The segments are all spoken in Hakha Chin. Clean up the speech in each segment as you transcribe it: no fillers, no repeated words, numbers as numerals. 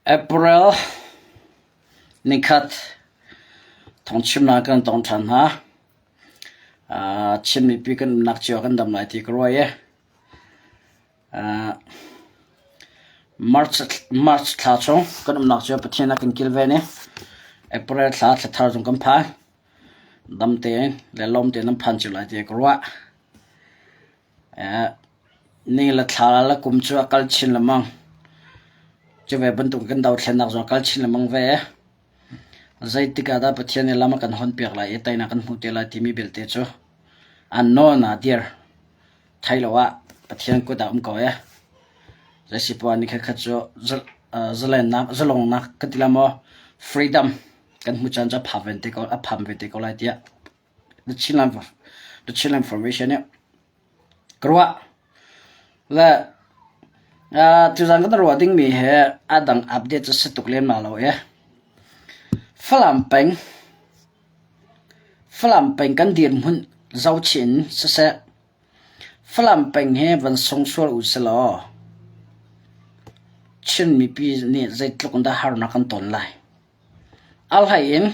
April nikhat thawngchimnak kan tong ṭhan hna. Chin mipi kan umnak cio kan dam lai ti ka ruah i March March thla chung kan umnak cio Pathian a kan kilven i April thla thla thar zong kan phan. Dam tein le lawm tein nan phan cio lai ti ka ruah. Ni le thla le kum cu a kal chin lengmang. Cu ve bantuk kan dothlennak zong a kal chin lengmang ve. Zeitik ah dah Pathian nih lam a kan hawnpiak lai i teinak kan hmuh te lai timi belte cu an nawn ah dir thei lo ah Pathian kut ah um ko ee. Zeisipoah ni khatkhat cu zalennak, zalongnak kan ti lai maw, freedom kan hmuh caan cu a phan ve te ko, a phan ve te ko lai tiah The Chinland, The Chinland Formation nih ka ruah. Le tuzan kan ruah dingmi he a dang update cu si tuk lem lo e. Falam peng Falam peng kan dirhmun zohchih in siseh Falam peng hi van sung sual u silaw Chin mipi nih zeitluk in dah harnak kan ton lai. A hlei in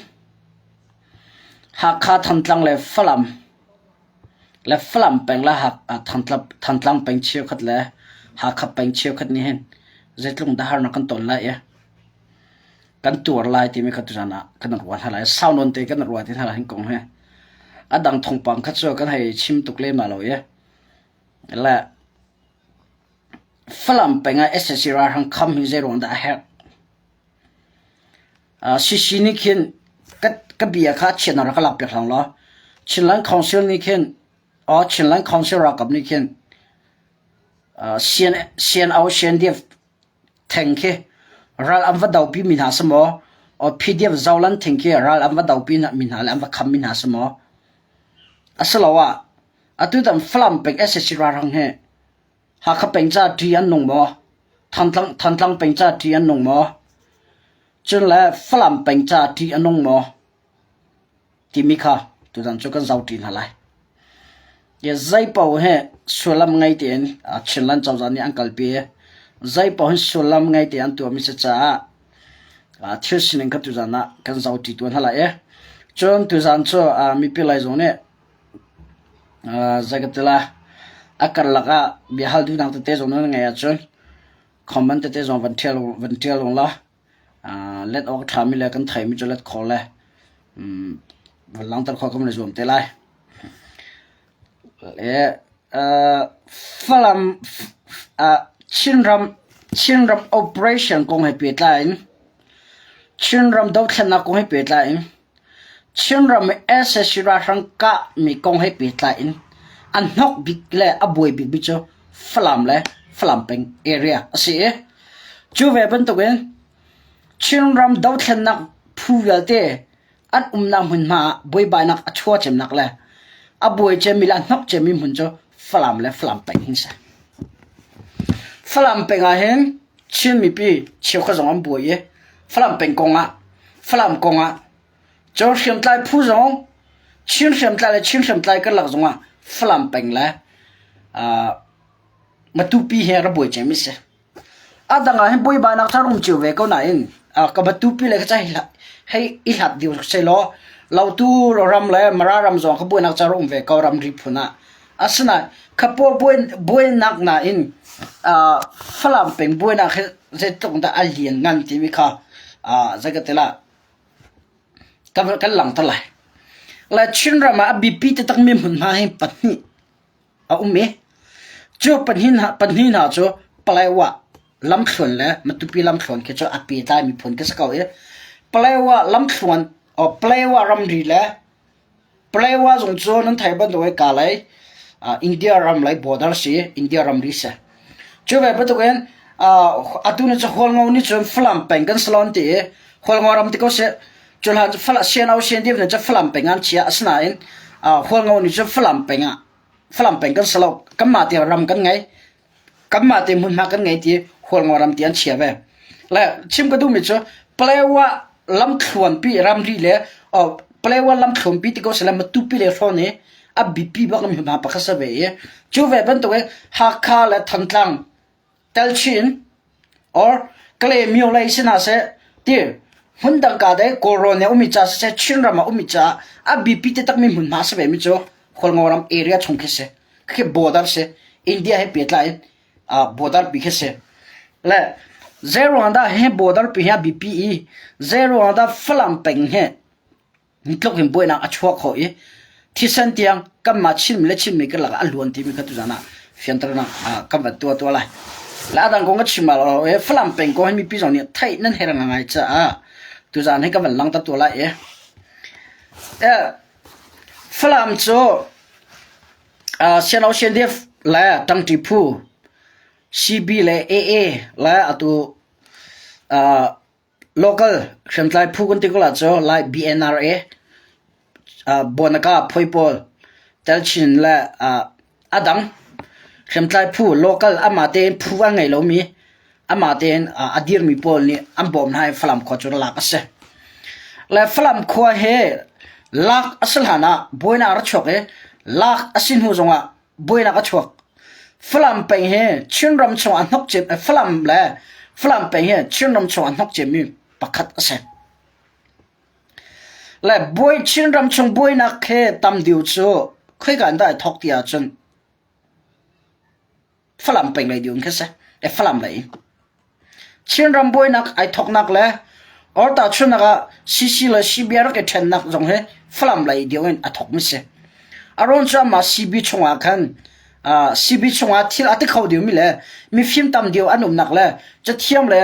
Hakha Thantlang le Falam le Falam peng le Thantlang peng cheukhat le Hakha peng cheukhat nih hin zeitluk dah harnak kan ton lai i kan tuar lai timi kha tuzan ah kan ruah hna lai. Sau nawn te kan ruah ti hna lai hin kong hi. A dang thawngpang kha cu kan hei chim tuk lem lo i le Falam peng ah sac ralhrang kham hi zeiruang dah a herh? CC nih khin ka bia kha chiat rak ka lakpiak hlang law Chinland Council nih khin or Chinland Council ralkap nih khin CNO CNDF theng khi ral an va dopi mi hna si maw or PDF Zoland theng khi ral an va dopi mi hna le an va kham mi hna si maw asiloah atu tan Falam peng sac ralhrang hi Hakha peng ca ṭih an nung maw? Thantlang, Thantlang peng ca ṭih an nung maw? Cun le Falam peng ca ṭih a nung maw? Timi kha tutan cu kan zoh ṭi hna lai. Zei paoh hi sullam ngei tein Chinland cozah nih an kalpi i zei paoh hi sullam ngei tein an tuahmi si caah thil sining kha tuzan ah kan zoh ṭi tuan hna lai i cun tuzan cu mipi lei zong nih Zei ka ti lai, a karlak ah biahal duhnak tete zong nan ngeih ahcun comment tete zong van ṭial van ṭial ung law let awk a ṭhami le kan theimi cu let khawh le van langhter khawh kan i zuam te lai. Le Falam Chinram Chinram operation kong he pehtlai in Chinram dothlennak kong he pehtlai in Chinram i sac ralhrang kahmi kong he pehtlai in a hnok bik le a buai bikmi cu Falam le Falam peng area a si i cu ve bantukin Chinram dothlennak phu vialte an umnak hmunhma ah buaibainak a chuah cemnak le a buai cemmi le a hnok cemmi hmun cu Falam le Falam peng hin si. Falam peng ah hin Chin mipi cheukhat zong an buai i Falam peng kong ah Falam kong ah cun hriamtlai phu zong Chin hriamtlai le Chin hriamtlai karlak zong ah Falam peng le Matupi he ra buai cem si. A dang ah hin buaibainak cu a rum cio ve ko nain ka Matupi le ka hei i hlat dih sehlaw Lautu ram le Mara ram zong ka buainak cu a um ve ko ramri phun ah. Asinain khapaw buainak nain Falam peng buainak hi zeitluk dah a lianngan timi kha zei ka ti lah kan langhter lai. Le Chinram ah a biapi taktakmi hmunhma hi pahnih a um i cu pahnih hna cu Paletwa lamthluan le Matupi lamthluan khi cu a pehtlaimi phun khi si ko i Paletwa lamthluan Paletwa ramri le Paletwa zung cu nan theih bantuk in Kalay India ram lei border si India ramri si. Cu ve bantukin atu ni cu Hualngo nih cun Falam peng kan si lo an ti i Hualngo ram ti ko seh. Cu hlan cu CNO CNDF nih cun Falam peng ah an chiah asinain Hualngo nih cun Falam peng ah Falam peng kan si lo kanmah te ram kan ngei. Kanmah te hmunhma kan ngei ti Hualngo ram ti an chia ve. Le chim ka duhmi cu Paletwa lamthluanpi ramri le Paletwa lamthluanpi ti ko sile Matupi le hrawn i a biapi bak mi hmunhma pakhat si ve i cu ve bantuk in Hakha le Thantlang Telchin or Kalaymyo lei si hna seh ti hmun dang ka dei Kawlrawn i a ummi ca siseh Chinram ah ummi caah a biapi taktakmi hmunhma a si vemi cu Hualngo ram area chung khi si. Khi border si. India he pehtlai in border pi khi si. Le zeiruang dah hi border pi hi a biapi i zeiruang dah Falam peng hi tluk in buainak a chuak khawh i thisen tiang kanmah Chinmi le Chinmi karlak ah a luan timi kha tuzan ah fianternak kan van tuah tuah lai. Le a dang kong ka chim lo i Falam peng kong hi mipi zong nih theih nan herh ngai caah tuzan hi ka van langhter tuah lai i Falam cu Siano CNDF le ṭangṭi phu CB le AA le atu Local hriamtlai phu kan ti ko la cu Lai BNRA, Buanaka phoi pawl, Telchin le a dang hriamtlai phu local amah tein phu a ngei lomi amah tein a dirmi pawl nih an bawm hna i Falam khua cu lak a si. Le Falam khua hi lak a si hlan ah buainak a ra chuak i lak a si hnu zongah buainak a chuak. Falam peng hi Chinram chung ah hnok cem Falam le Falam peng hi Chinram chung ah hnok cemmi pakhat a si. Le buai Chinram chung buainak he tam deuh cu khoika in dah ai thawk ti ahcun Falam peng lei deuh in kha si. E Falam lei in. Chinram buainak ai thawknak le or tahchunhnak ah CC le CB rak i ṭhennak zong hi Falam lei deuh in a thawkmi si. A rawn cu amah CB chungah khan CB chungah thil a ti kho deuhmi le mifim tam deuh an umnak le cathiam le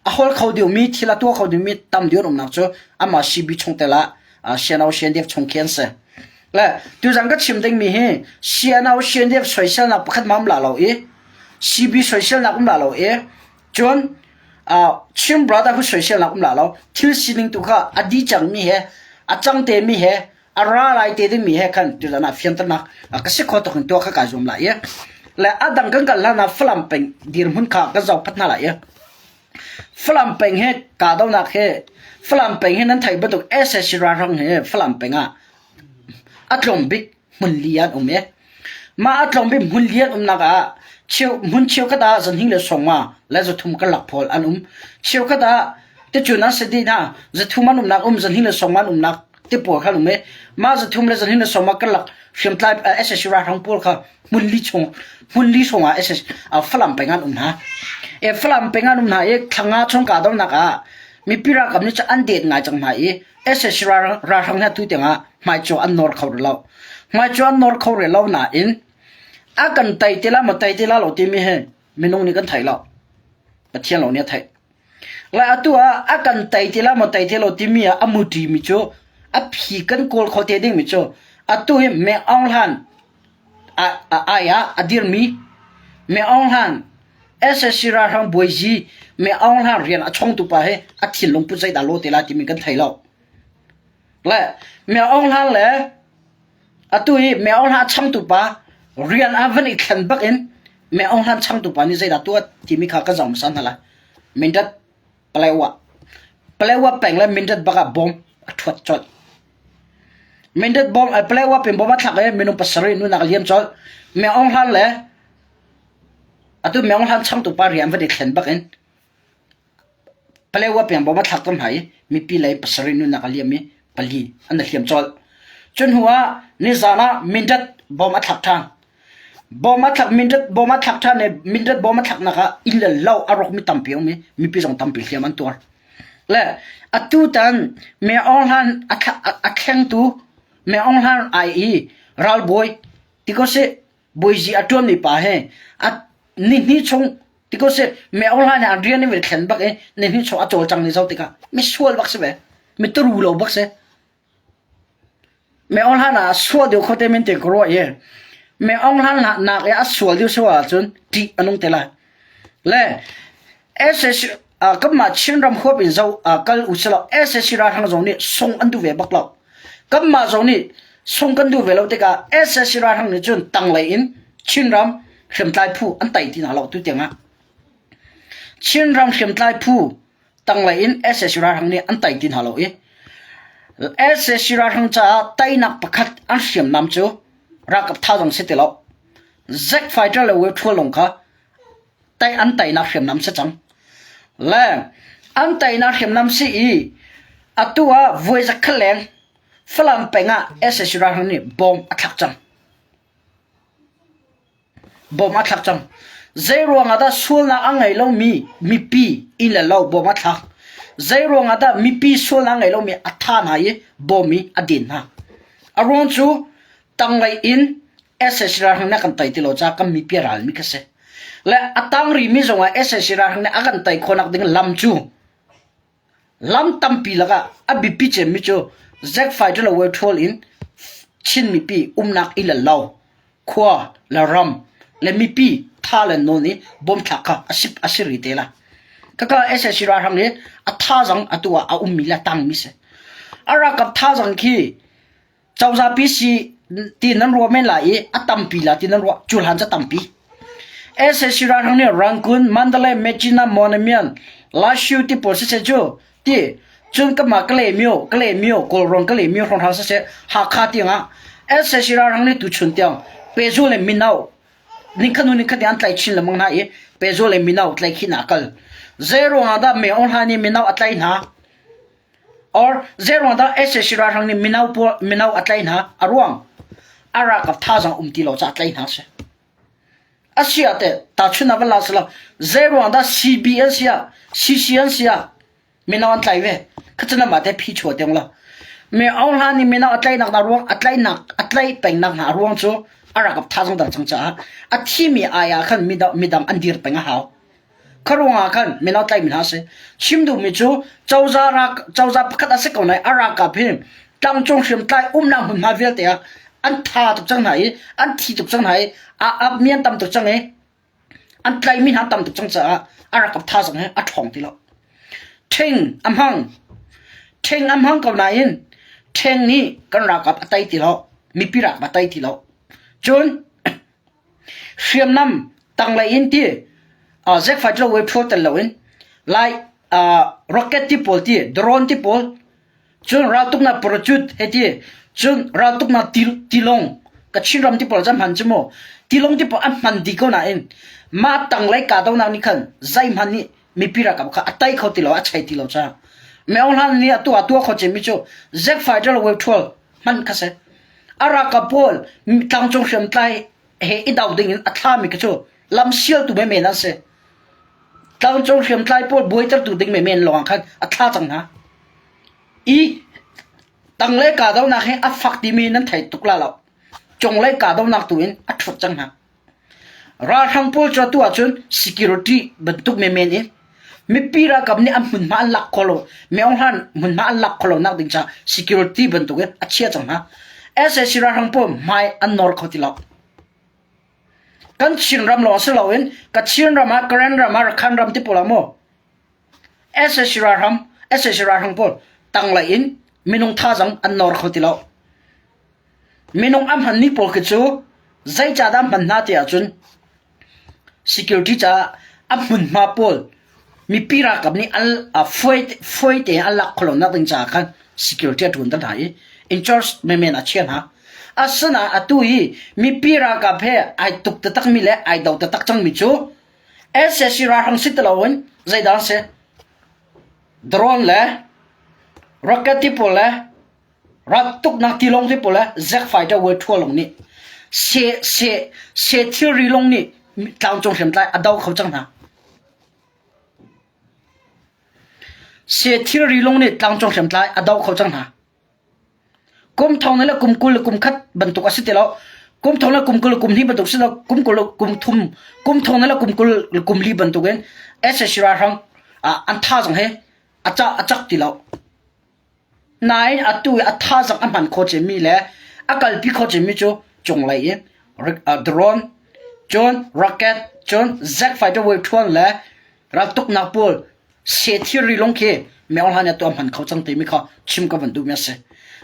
a holh kho deuhmi thil a tuah kho deuhmi tam deuh an umnak cu amah CB chungtel ah CNO CNDF chung khi an si. Le tuzan ka chim dingmi hi CNO CNDF soiselnak pakhat ma um la lo i CB soiselnak um la lo i cun Chin Brotherhood soiselnak um la lo thil sining tu kha a di cangmi he a cang te mi he a ra lai te dingmi he khan tuzan ah fianternak ka si kho tuk in tuah kha kai zuam lai i le a dang kan kal hlan ah Falam peng dirhmun kha kan zoh phat hna lai i Falam peng he kahdohnak he Falam peng hi nan theih bantuk sac ralhrang he Falam peng ah a tlawm bik hmun li an um i mah a tlawm bik hmun li an umnak ah cheu hmun cheukhat ah zanhing le sawmnga le zathum karlak pawl an um. Cheukhat ah ticun an si dih hna zathum an umnak um zanhing le sawmnga an umnak ti pawl kha an um i mah zathum le zanhing le sawmnga karlak hriamtlai sac ralhrang pawl kha hmun li chung hmun li chungah SS Falam peng an um hna. E Falam peng an um hna i thlanga chung kahdohnak ah mipi ralkap nih cun an det ngai cang hna i SS ralhrang hna tu tiangah hmaicu an nawr kho rih lo. Hmaicu an nawr kho rih lo nain a kan tei ti la maw tei ti la lo timi hi minung nih kan thei lo. Pathian lo nih a theih. Lai atu ah a kan tei ti la maw tei ti lo timi ah a muṭi mi cu a phi kan kawl kho te ding mi cu atu hi Me Aung Hlan ai ah a dirmi Me Aung Hlan SSC ralhrang bawizi Me Aung Hlan rian a chongtu pa hi a thinlung put zeidah law te lai timi kan thei lo. Le Me Aung Hlan le atu hi Me Aung Hlan a changtu pa rian ah van i thlen bak in Me Aung Hlan changtu pa nih zeidah tuah timi kha ka zoh hmasa hna lai. Mindat Palewa Palewa peng le Mindat bak ah bom a ṭhuat colh. Mindat bom Palewa pin bom a thlak i minung pasarih nunak a liam colh. Me Aung Hlan le atu Me Aung Hlan changtu pa rian van i thlen bak in Palewa peng bom a thlak tam hna i mipi lei pasarih nunak a liam i pali an i hliam colh. Cu hnu ah nizan ah Mindat bom a thlak ṭhan. Bom a thlak Mindat bom a thlak ṭhan i Mindat bom a thlaknak ah inn le lo a rawkmi tampi a um i mipi zong tampi hliam an tuar. Le atutan Me Aung Hlan a, a thlengtu Me Aung Hlan ai i ralbawi ti ko sih bawizi a ṭuanmi pa he a nihnih chung ti ko sih Me Aung Hlan he an rian in thlen bak i nihnih chung a cawlcang ni zoh tikah misual bak si ve mi turu lo bak si. Me Aung Hlan ah a sual deuh kho te men te ka ruah i Me Aung Hlan nak i a sual deuh sual ahcun ṭih a nung te lai. Le SSC kanmah Chinram huap in zoh kal u sih law SSC ralhrang zong nih sung an duh ve bak lo. Kanmah zong nih sung kan duh ve lo tikah SSC ralhrang nih cun tanglei in Chinram hriamtlai phu an tai ti hna lo tu tiangah. Chinram hriamtlai phu tanglei in SSC ralhrang nih an tai ti hna lo i SSC ralhrang caah teinak pakhat an hriamnam cu ralkap thazaang si ti lo. Zack fighter le Wave Thua lawng kha tai an teinak hriamnam si cang. Le an teinak hriamnam si i atu ah voi zakhat leng Falam peng ah sac ralhrang nih bom a thlak cang. Bom a thlak cang. Zeiruang ah dah sualnak a ngei lomi mipi inn le lo bom a thlak? Zeiruang ah dah mipi sualnak a ngei lomi a tha hna i bom i a din hna? A ruang cu tanglei in sac ralhrang nih a kan tei ti lo caah kan mipi a ralmi kha si. Le a tang rihmi zongah sac ralhrang nih a kan tei khawhnak ding lam cu Lam tampi lakah a biapi cemmi cu Zack Fighter le Weṭhual in Chin mipi umnak inn le lo, khua le ram le mipi tha le nawn i bawmthlak kha a si rih te lai. Khakha sac ralhrang hi a thazaang atu ah a ummi le a tangmi si. A ralkap thazaang khi Cozah PC ti nan ruah men lai i a tampi la ti nan ruah cu hlan ca tampi. SAC ralhrang nih Rangoon, Mandalay, Myitkyina, Mawlamyine, Lashio ti pawl siseh cu ti cun kanmah Kalaymyo, Kalaymyo, Kawlrawn Kalaymyo hrawnghrang siseh Hakha tiangah SAC ralhrang nih tuchun tiang Pezu le Mino ningkhat hnu ningkhat an tlaih chin lengmang hna i Pezu le Mino tlaihkhih a kal. Zei ruangah dah Meo Hla nih Mino a tlaih hna? Or zeiruang dah sac ralhrang nih mino pawl mino a tlaih hna? A ruang a ralkap thazaang um ti lo caah tlaih hna si. A si ah teh tahchun ah van la selaw zeiruang dah CB an si ah CC an si ah mino an tlai ve? Kha mah te phi chua tiang lo. Me Aung Hla nih mino a tlaihnak hna ruang a tlaihnak a tlaih pengnak hna a ruang cu a ralkap thazaang dang cang caah a thimi ai ah khan midang an dir peng a hau. Kha ruangah khan mino tlaihmi hna a si. Chim duhmi cu cozah rak cozah pakhat a si ko nain a ralkap hi tlangcung hriamtlai umnak hmunhma vialte ah an tha tuk cang hna i an thi tuk cang hna i a ap mi an tam tuk cang i an tlaihmi hna an tam tuk cang caah a ralkap thazaang hi a ṭhawng ti lo. Ṭhing a hmang. Ṭhing a hmang ko nain ṭhing nih kan ralkap a tei ti lo. Mipi ralkap a tei ti lo. Cun Hriamnam tanglei in ti zetfai lo wei ṭhawl tel loin lai rocket ti pawl ti drone ti pawl cun raltuknak parachute he ti cun raltuknak tilawng Kachin ram ti pawl cu an hman cu mu tilawng ti pawl an hman dih ko nain mah tanglei kahdohnak nih khan zeihmanh nih mipi ralkap kha a tei kho ti lo a chei ti lo caah Min Aung Hlaing nih atu ah tuah kho cemmi cu jet fighter wave 12 hman kha si. A ralkap pawl tlangcung hriamtlai he i do ding in a thlami khi cu lam sialtu menmen an si. Tlangcung hriamtlai pawl buaitertu ding menmen lawng khan a thla cang hna. I tanglei kahdohnak hi a fak timi nan thei tuk la lo. Cunglei kahdohnak tu in a ṭhut cang hna. Ralhrang pawl cu atu ahcun security bantuk menmen in mipi ralkap nih an hmunhma an lak khawh lo, Myo Hlan hmunhma an lak khawh lonak ding caah security bantuk in a chia cang hna. Sac ralhrang pawl hmai an nawr kho ti lo. Kan Chin ram lawng si loin Kachin ram ah, Karen ram ah, Rakhine ram ti pawl ah maw sac ralhrang, sac ralhrang pawl tanglei in minung thazang an nawr kho ti lo. Minung a hmanmi pawl khi cu zeicahdah an hman hna ti ahcun security caah a hmunhma pawl mipi ralkap nih an fuai tein an lak khawh lonak ding caah khan security a ṭuanter hna i in charge menmen a chia hna. Asinain atu hi mipi ralkap he ai tuk taktakmi le ai do taktak cangmi cu sac ralhrang si ti loin zeidah an si? Drone le rocket ti pawl le Raltuknak tilawng te pawl le jet fighter World Tour lawng nih seh seh seh thilri lawng nih tlangcung hriamtlai a do kho cang hna. Seh thilri lawng nih tlangcung hriamtlai a do kho cang hna. Kum thong le kum 20 le kum khat bantuk a si ti lo. Kum thong le kum 20 le kum hnih bantuk si lo. Kum 20 le kum thum kum thong le kum 20 le kum li bantuk in sac ralhrang an thazaang he a cak ti lo. Nain atu i a thazaang a hman khawh cemmi le a kalpi khawh cemmi cu cunglei i drone, cun rocket, cun jet fighter wave ṭhuan le raltuknak pawl seh thilri lawng khi Myo Hla nih a tuah hman kho cang timi kha chim ka van duhmi a si.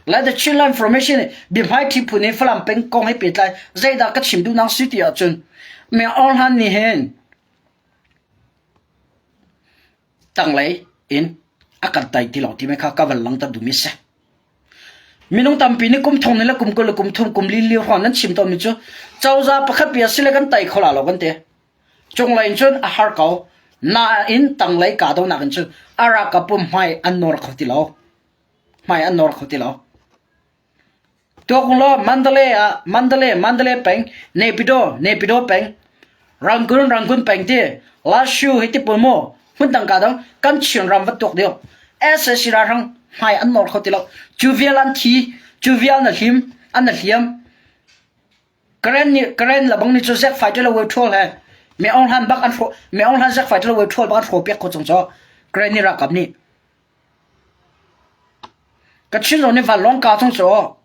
Lai The Chinland Information nih biahmaiṭhi phun in Falam peng kong he pehtlai zeidah ka chim duhnak si ti ahcun Myo Hla nih hin tanglei in a kan tai ti lo timi kha ka van langhter duhmi a si. Minung tampi nih kum thong le kum 20 le kum thum kum li li hrawng nan chim tawnmi cu cozah pakhat bia si le kan tai kho la lo kan ti. Cunglei in cun a har ko. Nain tanglei kahdohnak in cun a ralkap pum hmai an nawr kho ti lo. Hmai an nawr kho ti lo. Tuak law Mandalay ah Mandalay Mandalay peng Naypyidaw Naypyidaw peng Rangoon Rangoon peng ti Lashu hi ti pawl mu hmun dang ka dang kan Chin ram va tuak deuh SAC ralhrang hmai an nawr kho ti lo. Cu vial an thi, cu vial na hlim, an na hliam. Karen nih Karen lebang nih cu zek fighter le wei ṭhawl he Me Aung Hlan bak an hrawh Me Aung Hlan zek fighter le wei ṭhawl bak an hrawh piak kho cang caw Karen nih ralkap nih Kachin zong nih vanlawng ka cang caw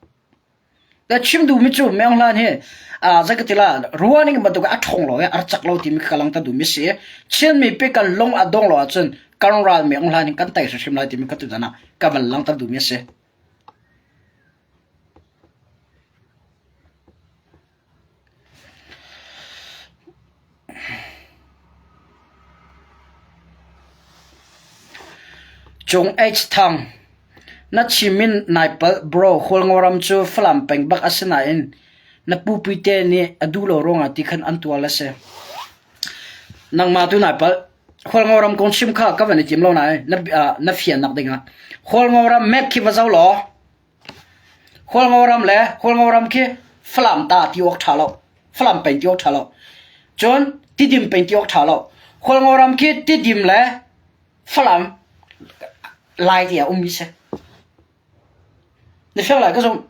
Le chim duhmi cu Me Aung Hlan hi a zei ka ti la rua ning bantuk a ṭhawng lo i a cak lo timi ka langter duhmi si. Chin mipi kan lung a dong lo ahcun kan ral Me Aung Hlan hi kan tei hrimhrim lai timi ka tutan ah ka van langter duhmi a si. Cung H Thang, Na chim in nai palh bro Hualngoram cu Falam peng bak a si nain na pupite nih a duh lo ruangah ti khan an tual a si. Nangmah tu nai palh. Hualngoram kong chim kha ka van i tim lo nain na, na fiannak dingah. Hualngoram map khi va zoh law Hualngoram le Hualngoram khi Falam ta ti awk ṭha lo. Falam peng ti awk ṭha lo. Cun Tidim peng ti awk ṭha lo. Hualngoram khi Tidim le Falam Lai ti ah ummi si. Na fiang lai ka zumh.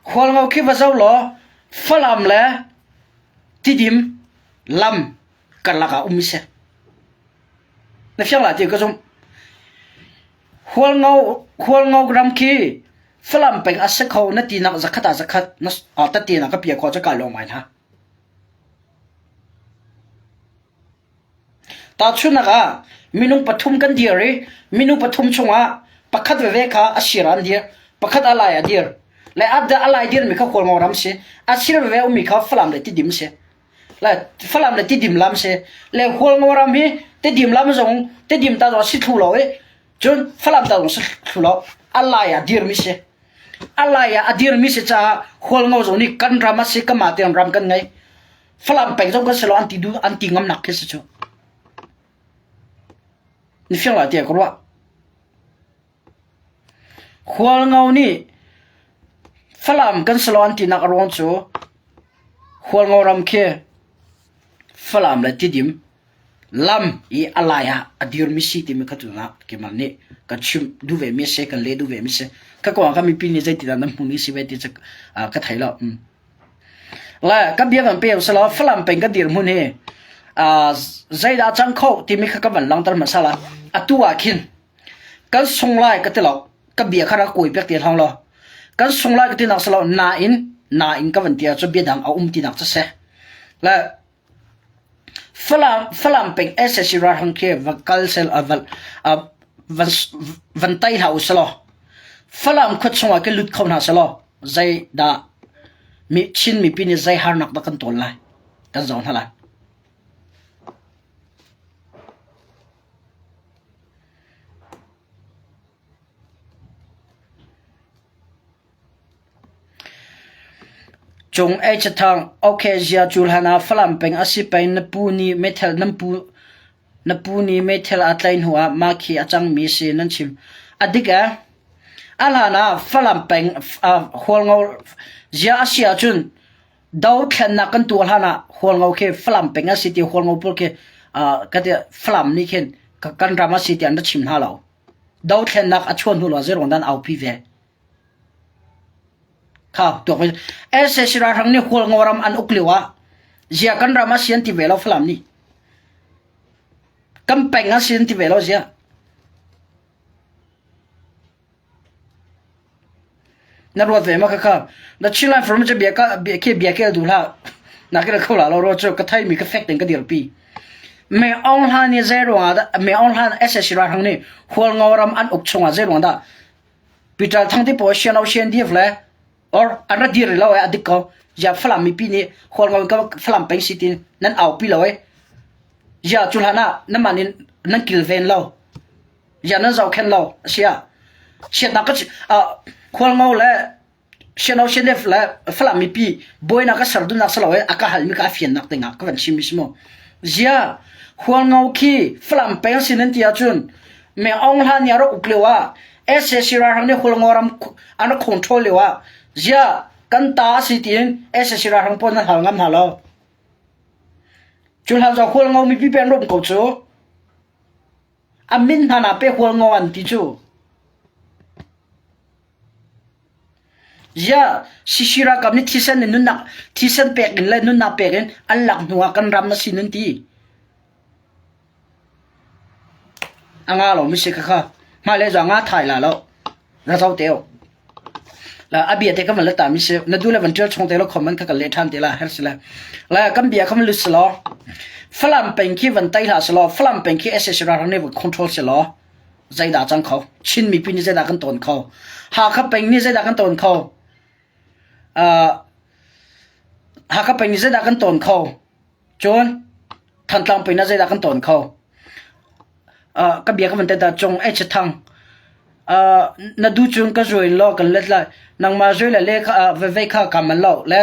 Hualngo khi va zoh law Falam le Tidim lam karlak ah ummi si. Na fiang lai ti ka zumh. Hualngo Hualngo ram khi Falam peng a si kho na tinak zakhat ah zakhat na tate na ka pia khawh cu kai lawm ngai hna. Tahchunhnak ah minung pathum kan dir i minung pathum chungah pakhat veve kha a sir ah an dir, pakhat a lai a dir. Le a a lai dirmi kha Hualngo ram si, a sir veve ummi kha Falam le Tidim si. Le Falam le Tidim lam si. Le Hualngo ram hi Tidim lam zong Tidim ta zong si thlu lo i cun Falam ta zong si thlu lo. A lai ah dirmi si. A lai ah a dirmi si caah Hualngo zong nih kan ram a si, kanmah tein ram kan ngei. Falam peng zong kan si lo an ti du an ti ngamnak khi si cu. Ni fiang lai tiah ka ruah. Hualngo nih Falam kan si lo an tinak a ruang cu Hualngo ram khi Falam le Tidim lam i a lai ah a dirmi si timi kha cungah keimah nih ka chim duh ve mi a si, kan leh duh ve mi a si. Ka kong ah kan mipi nih zeitindah nan hmuh ni si ve ti cu ka thei lo. Le ka bia kan pe usalaw Falam peng ka dirhmun hi zeidah cang kho timi kha ka van langhter hmasa la. Atu ah khin kan sung lai ka ti lo. Ka bia kha rak kuai piak ti hlang law. Kan sung lai ka ti nak silo nain nain ka van ti ahcun bia dang a um ti nak cu si. Le Falam Falam peng SSC ralhrang khi va kal sel van van van tai hlah usalaw. Falam khua chungah khi lut kho hna selaw zeidah mi Chin mipi nih zei harnak dah kan tawn lai kan zoh hna lai. Cung ei cathang okay zia cu hlan ah Falam peng a si peng na pu nih meithal nan pu na pu nih meithal aa tlaih hnu ah mah khi a cangmi si nan chim. A dik ee. A hlan ah Falam peng Hualngo zia a si ahcun dothlennak kan tuah hlan ah Hualngo khi Falam peng a si ti Hualngo pawl khi ka ti Falam nih khin kan ram a si ti an ra chim hna lo. Dothlennak a chuah hnu lawng zeiruang dah an aupi ve. Kha tuak ve. SAC ralhrang nih Hualngo ram an uk lio ah zia kan ram a si an ti ve lo Falam nih. Kan peng a si an ti ve lo zia. Na ruat ve ma khakha na Chinland Forum cu bia ka bia khi bia kel duh hlah na kira kho la lo ro cu ka thai mi ka fek ten ka dirpi Me Aung Hlan nih zei ruangah dah Me Aung Hlan SSC ralhrang nih Hualngo ram an uk chungah zei ruangah dah Peter Thang ti pawl Sian Sian DF le or an ra dir lo e a dik ko ya Falam mipi nih Hualngo ka Falam peng si tin nan aupi lo e ya cu hlan ah nan mah nih nan kilven lo ya nan zohkhenh lo sia chiatnak ka Hualngo le Siano Sianef le Falam mipi buainak a ser duhnak si lo i a ka halmi ka a fiannak dingah ka van chim mi si mu. Zia! Hualngo khi Falam peng sin an ti ahcun Meng Aung Hla nih a rak uk lio ah sac ralhrang nih Hualngo ram an rak control lio ah ziah kan ta a si tiin sac ralhrang pawl nan hal ngam hna lo. Cu hlan cu Hualngo mipi pe an rum ko cu. A min hna na pe Hualngo an ti cu. Ziah CC ralkap nih thisen in nunnak thisen pek in le nunnak pek in an lak hnu ah kan ram a si nan ti. A nga lo mi si khakha. Hmailei zong nga thai la lo. Ra zo te o. La a bia te kan van la ta mi si na du le van ṭial chung te lo comment kha kan leh ṭhan te la her si la. La kan bia kha van lut si law. Falam peng khi van tai hlah si law Falam peng khi SAC ralhrang nih van control si law zeidah cang kho Chin mipi nih zeidah kan tawn kho Hakha peng nih zeidah kan tawn kho uh, Hakha peng nih zeidah kan tawn kho cun Thantlang peng nih zeidah kan tawn kho uh, ka bia ka van te ta cung H thang uh, na du cun ka zuin lo kan let lai nangmah zui le le kha vevei kha ka man lo le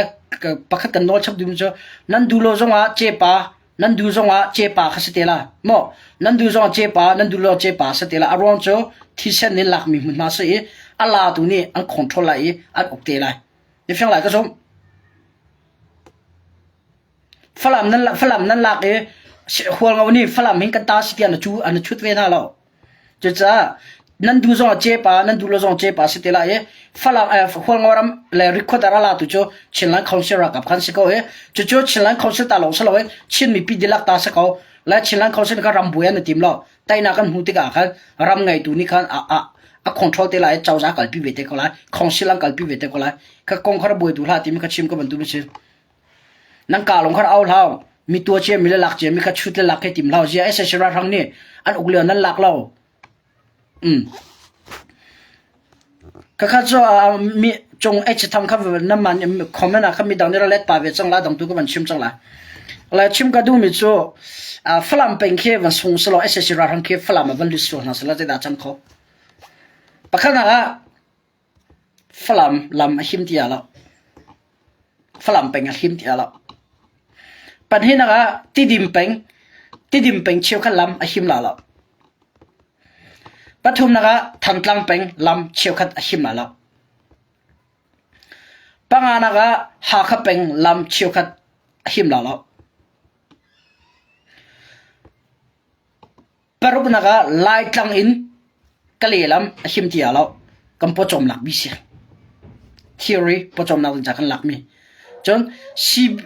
pakhat kan nawl chap dum cu nan du lo zongah cepa Nan du zongah cepa kha si te la. Maw nan du zongah cepa, nan du lo cepa si te la. A ruang cu thisen in lakmi hmunhma si i a latu nih an control lai i an uk te lai. Ni fiang lai ka zumh. Falam nan Falam nan lak i Hualngo nih Falam hin kan ta si tiah na cu an chut ve hna lo. Cucaah nan duh zong ah cepa, nan duh lo zong cepa si te lai i Falam eh, Hualngo ram le Rikhuat a latu cu Chinland Council ralkap khan si ko i cucu Chinland Council ta lawng si lo in Chin mipi dihlak ta si ko. Le Chinland Council kha ram buai an i tim lo. Teinak kan hmu tikah khan ram ngeitu nih khan a, a, a control te lai i cozah kalpi ve te ko lai. Council an kalpi ve te ko lai. Kha kong kha ra buai tu hlah timi kha chim ka bantu si. Nan ka lawng kha ra au hlah. Mi tua cia mi le lak cia mi kha chut le lak he tim hlah. Zia SSC ralhrang nih an uk lio nan lak lo. Mm. Khakha cu mi cung H thang kha nan man comment ah kha mi dang nih ra let pa ve cang la dang tu ka van chim cang la. La chim ka duh mi cu Falam peng khi van sung selo SSC ralhrang khi Falam ah van lut sual hna sela zeidah cang kho. Pakhat ah Falam lam a him ti lo. Falam peng a him ti lo. Panhinak ah Tidim peng, Tidim peng cheukhat lam a him la lo. Pathumnak ah Thantlang peng lam cheukhat a him la lo. Panganak ah Hakha peng lam cheukhat a him la lo. Paruknak ah Laitlang in Kale lam a him ti lo. Kan pawcawmnak bi si. Theory pawcawmnak ding ca kan lakmi. Cun C,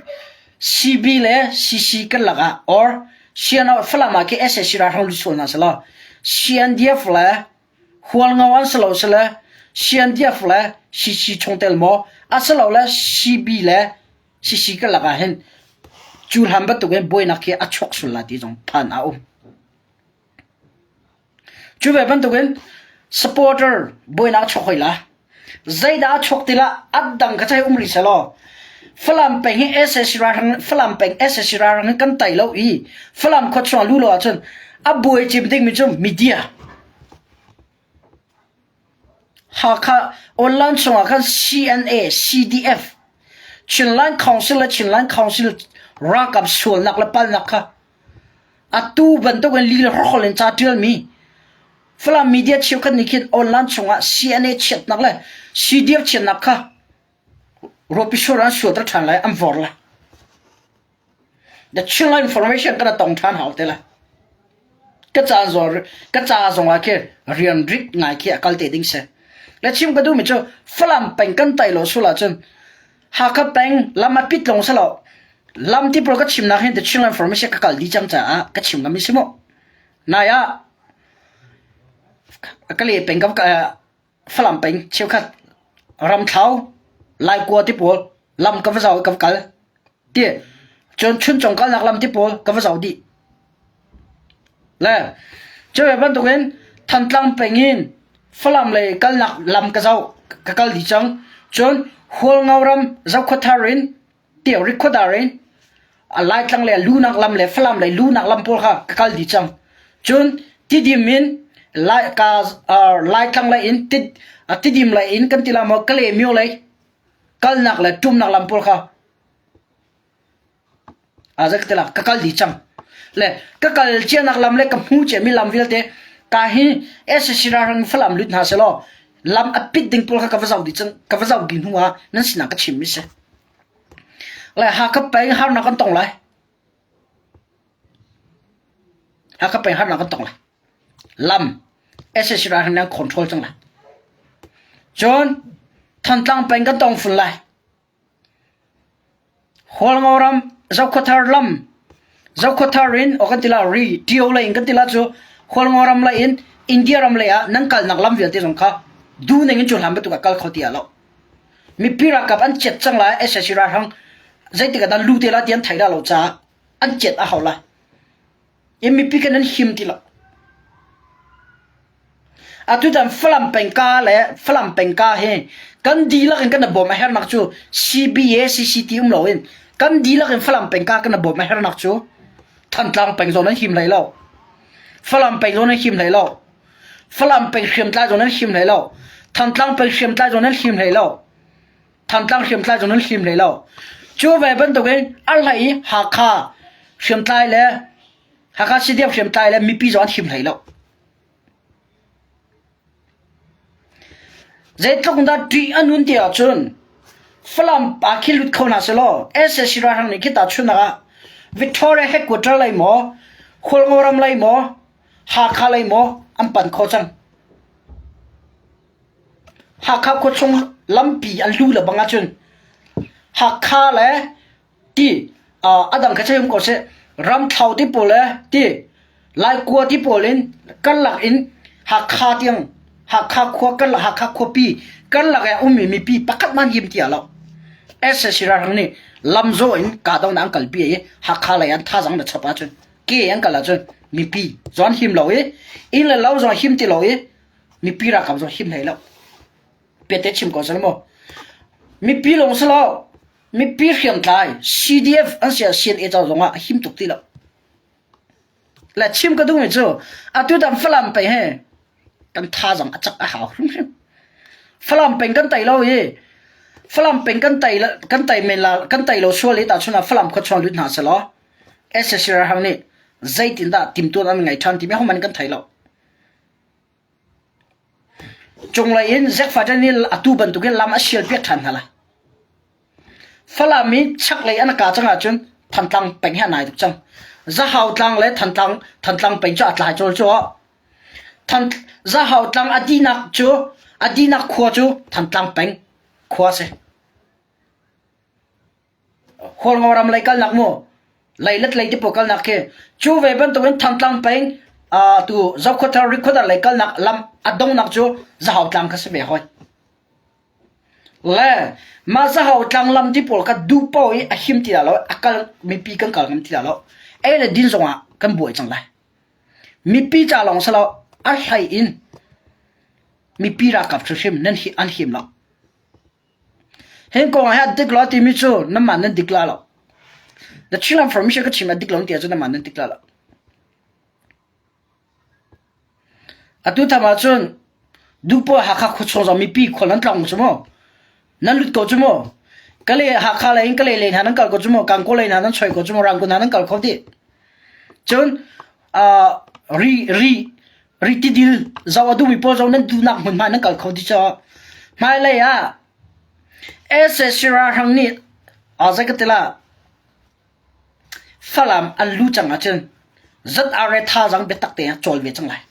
CB le CC kan lak ah or CNO Falam ah khi SAC ralhrang lut sual hna selaw CNDF le Hualngo an si lo sile CNDF le CC chungtel maw asilole CB le CC kan lak ah hin cu hlan bantuk in buainak hi a chuak sul la ti zong phan a um. Cu ve bantukin supporter buainak a chuak hoi la. Zeidah a chuak ti la a dang kha cai um rih selaw Falam peng hi SAC ralhrang Falam peng SAC ralhrang hi kan tai lo i Falam khua chung ah lu lo ahcun a buai cim dingmi cu media. Hakha online chungah khan CNA, CDF, Chinland Council le Chinland Council ralkap sualnak le palnak kha atu bantuk in lila hrokhol in ca ṭialmi Falam media cheukhat nih khin online chungah CNA chiatnak le CDF chiatnak kha ruahpi sual an sualter ṭhan lai, an vor lai. The Chinland information kana tong ṭhan hau te lai. Ka ca zor ka ca zong ah khi rian rit ngai khi a kal te ding si. Le chim ka duhmi cu Falam peng kan tai lo sul ahcun Hakha peng lam a pit long selo lam ti pawl ka chimnak hin The Chinland information ka kal di cang caah ka chim ngam si mu. Nai ah ka le peng ka Falam peng cheukhat Ramthlau Laikua ti pawl lam ka va zau ka va kal ti cun Chuncung kalnak lam ti pawl ka va zau dih. Le cu ve bantukin Thantlang peng in Falam lei kalnak lam ka zau ka kal dih cang. Cun Hualngo ram Zokhawthar in Tiau Rikhuadar in Laitlang le lunak lam le Falam lei lunak lam pawl kha ka kal dih cang. Cun Tidim in Lai ka Laitlang lei in Tidim lei in kan ti la maw Kalaymyo lei kalnak le ṭumnak lam pawl kha a zei ka ti la ka kal dih cang. Le ka kal cianak lam le ka hmu ciami lam vialte ka hi SSC ralhrang Falam lut hna selaw lam a pit ding pawl kha ka va zoh dih cang ka va zoh dih hnu ah nan sinah ka chim mi si. Le Hakha peng harnak kan tong lai. Hakha peng harnak kan tong lai. Lam SSC ralhrang nan control cang lai. Cun Thantlang peng kan tong fun lai. Hualngo ram Zokhawthar lam Zokhawthar in aw kan ti la ri Tio lei in kan ti la cu Hualngo ram lei in India ram lei ah nan kalnak lam vialte zong kha du ning in cu hlan bantuk ah kal kho ti ah lo. Mipi ralkap an ciat cang lai sac ralhrang zeitik ah dah lu te la ti an thei dah lo caah an ciat a hau lai. I mipi kan an him ti lo. Atutan Falam pengka le Falam pengka hi kan dihlak in kan i bawm a hernak cu CBA CCT um loin kan dihlak in Falam pengka kan i bawm a hernak cu Thantlang peng zawn an him hlei lo. Falam peng zawn an him hlei lo. Falam peng hriamtlai zawn an him hlei lo. Thantlang peng hriamtlai zawn an him hlei lo. Thantlang hriamtlai zawn an him hlei lo. Cu ve bantukin a hlei i Hakha hriamtlai le Hakha CDF hriamtlai le mipi zong an him hlei lo. Zeitluk in dah ṭih a nun ti ahcun Falam pa khi lut kho hna sehlaw sac ralhrang nih khita chunnak ah Victoria headquarter lei maw, Hualngo ram lei maw, Hakha lei maw an pan khawh cang. Hakha khuachung lampi an lu le bang ahcun Hakha le ti a dang kha chei um ko seh ramthlo ti pawl le ti laikua ti pawl in karlak in Hakha tiang Hakha khua karlak Hakha khuapi karlak ah ummi mipi pakhat man him ti lo SSC ralhrang nih lamzaw in kahdohnak an kalpi i Hakha lei an thazang na chap ahcun ke an kal ahcun mipi zon him lo i inn le lo zong him ti lo i mipi ralkap zong him hlei lo pete chim ko sal mu mipi lawng si lo Mipi hriamtlai CDF an si ah CNA ca zong ah a him tuk ti lo. Le chim ka duhmi cu atu tan Falam pei he kan thazang a cak a hau hrimhrim. Falam peng kan tei lo i Falam peng kan tei kan tei men la kan tei lo sual i tahchun ah Falam khua chuang lut hna selaw SSC ralhrang nih zeitindah timtuan an ngei ṭhan timi hohmanh kan thei lo. Cunglei in Zekfaṭa nih atu bantukin lam a sialpiak ṭhan hna lai. Falam i chaklei an ka cang ahcun Thantlang peng hi a nai tuk cang. Zahau tlang le Thantlang Thantlang peng cu a tlai cawl cu. Than Zahau tlang a dinak cu a dinak khua cu Thantlang peng khua a si. Hualngo ram lei kalnak mu leilet lei ti pawl kalnak khi cu ve bantukin Thantlang peng uh, tu Zokhawthar Rikhuadar lei kalnak lam a dongnak cu Zahau tlang kha si ve hoi. Le mah Zahau tlang lam ti pawl kha duh paoh i a him ti lo a kal mipi kan kal ngam ti lo. Ei le din zongah kan buai cang lai. Mipi ca lawng si lo a hlei in mipi ralkap hrimhrim nan hi an him lo. Hin kong ah hin a dik lo timi cu nanmah nan dik la lo. The Chinland Information ka chim a dik lo ti ahcun nanmah nan dik la lo. Atu tham ahcun duhpoah Hakha khuachung zong mipi khual nan tlong cu mu. Nan lut ko cu mu. Kale Hakha lei in Kale lei hna nan kal ko cu mu. Kangkaw lei hna nan choi ko cu mu. Rangoon hna nan kal kho dih. Cun uh, ri ri ri tidil zoh a duhmi pawl zong nan duhnak hmunhma nan kal kho dih caah hmailei ah sac ralhrang nih zei ka ti la Falam an lu cang ahcun ZRA thazaang biatak te ah cawl ve cang lai.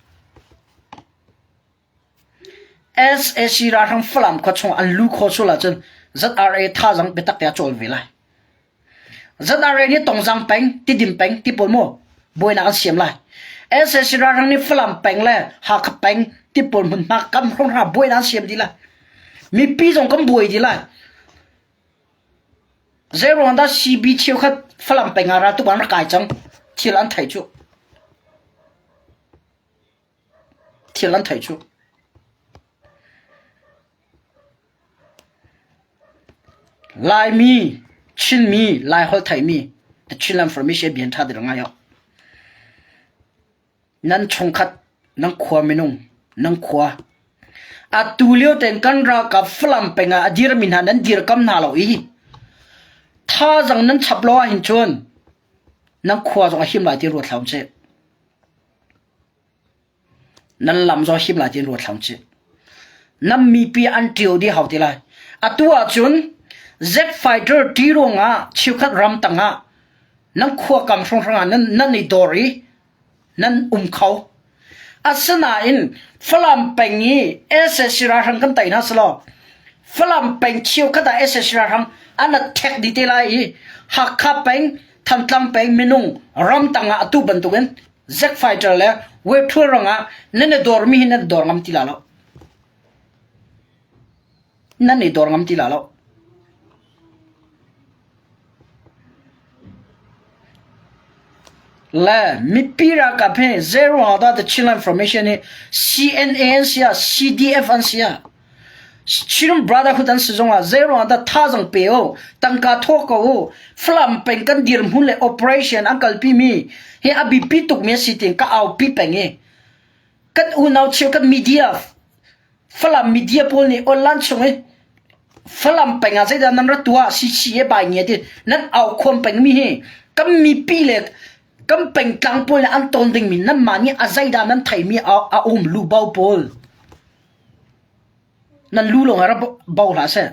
Sac ralhrang Falam khua chung an lu kho sual ahcun ZRA thazaang biatak te ah cawl ve lai. ZRA nih Tongzang peng, Tidim peng ti pawl mu buainak an siam lai. SAC ralhrang nih Falam peng le Hakha peng ti pawl hmunhma kam hrawng buainak an siam dih lai. Mipi zong kan buai dih lai. Zeiruang dah CB cheukhat Falam peng ah raltuk an rak kai cang? Thil an thei cu. Thil an thei cu. Laimi, Chinmi, Laiholh theimi The Chinland Formation bian ṭha deuh ngai awk. Nan chungkhat, nan khua minung, nan khua. Atu lio ten kan ralkap Falam peng ah a dirmi hna nan dirkam hna lo i thazang nan chap lo ahhin cun. Nan khua zong a him lai ti ruat hlah usih. Nan lam zong a him lai ti ruat hlah usih. Nan mipi an ṭio dih hau ti lai. Atu ahcun Z fighter ṭi ruangah cheukhat ram tangah nan khua kam hrawnghrang ah nan, nan i dor i nan um kho. Asinain Falam peng i SSC ralhrang kan tei hna selaw Falam peng cheukhat ah SSC ralhrang an attack dih te lai i Hakha peng, Thantlang peng minung ramtang ah atu bantukin Z fighter le web thul rangah nan i dawrmi hi nan dawr ngam ti la lo. Nan i dawr ngam ti la lo. Le mipi ralkap hi zeiruangah dah The Chinland Information hi CNA an si ah CDF an si ah Chin Brotherhood an si zongah zeiruangah dah thazaang pe u, tangka thawh ko u, Falam peng kan dirhmun le operation an kalpi mi hi a biapi tukmi a si tiin ka aupi peng i kan unau cheu kan media Falam media pawl nih online chung i Falam peng ah zeidah nan rat tuah CCA bai nge ti nan au khuam peng mi hi kan mipi le kan pengtlang pawl nih an ton ding mi nanmah nih a zeidah nan thei mi a, a um lu bo pawl nan lu lawng ra bo hlah seh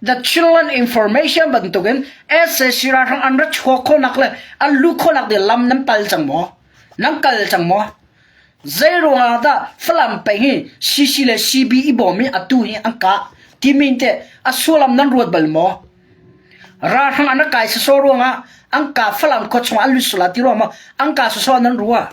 The Chinland Information bantukin SAC ralhrang an ra chuak khawhnak le an luh khawhnak ding lam nan pal cang maw? Nan kal cang maw? Zei ruangah dah Falam peng hi CC le CB i bawm i atu hi an kah timi teh a sullam nan ruat bal maw? Ralhrang an rak kai sawsawh ruangah an kah Falam khua chungah an lut sual ti ruang maw an kah sawsawh nan ruah?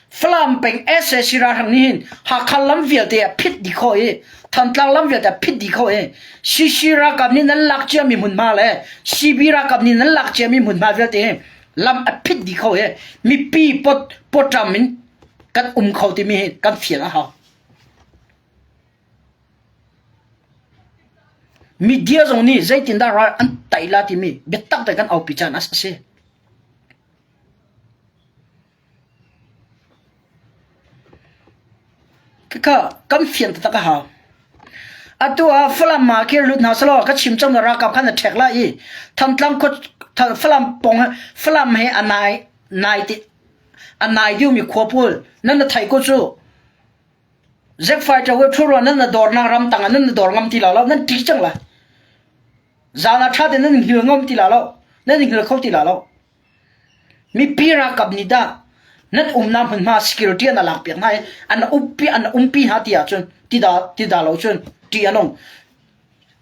Falam peng SAC ralhrang nih hin Hakha lam vialte a phit dih khawh i Thantlang lam vialte a phit dih khawh i CC ralkap nih nan lak ciami hmunhma le CB ralkap nih nan lak ciami hmunhma vialte hi lam a phit dih kho i mipi pot pawṭam in kan um kho timi hi kan fian a hau. Media zong nih zeitindah ral an tai la timi biatak te kan aupi caan a si. Khikha kan fian taktak a hau. Atu ah Falam ah kir lut hna selaw ka chim cang ralkap khan a ṭhek lai i Thantlang khua Falam pong Falam he a nai nai ti a nai deuhmi khua pawl nan na theih ko cu. Z fighter we ṭhuro nan na dawrnak ram tang ah nan na dawr ngam ti la lo nan ṭi cang lai. Zan ah ṭha tein nan hngil ngam ti la lo nan hngil kho ti la lo. Mipi ralkap nih dah nan umnak hmunhma security an lak piak hna i an umpi an umpi hna ti ahcun ti dah ti dah lo cun ṭih a nung.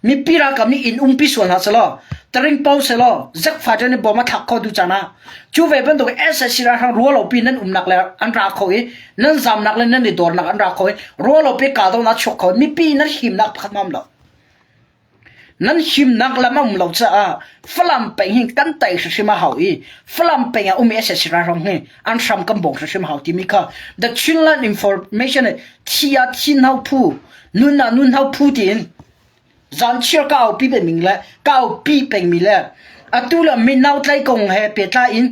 Mipi ralkap nih inn umpi sual hna selaw taring po selaw zakfa nih bom a thlak kho tu caan ah cu ve bantuk SAC ralhrang rualopi nan umnak le an ra kho i nan zamnak le nan i dawrnak an ra kho i rualopi kahdohnak chuak kho mipi nan himnak pakhat ma um lo. Nan himnak lam a um lo caah Falam peng hi kan tai hrimhrim a hau i Falam peng ah ummi SAC ralhrang hi an hram kan bawng hrimhrim a hau timi kha The Chinland Information thi ah thin hau phu nun ah nun hau phu tiin zanchiar ka aupi pengmi le ka aupi pengmi le atu le minau tlai kong he pehtlai in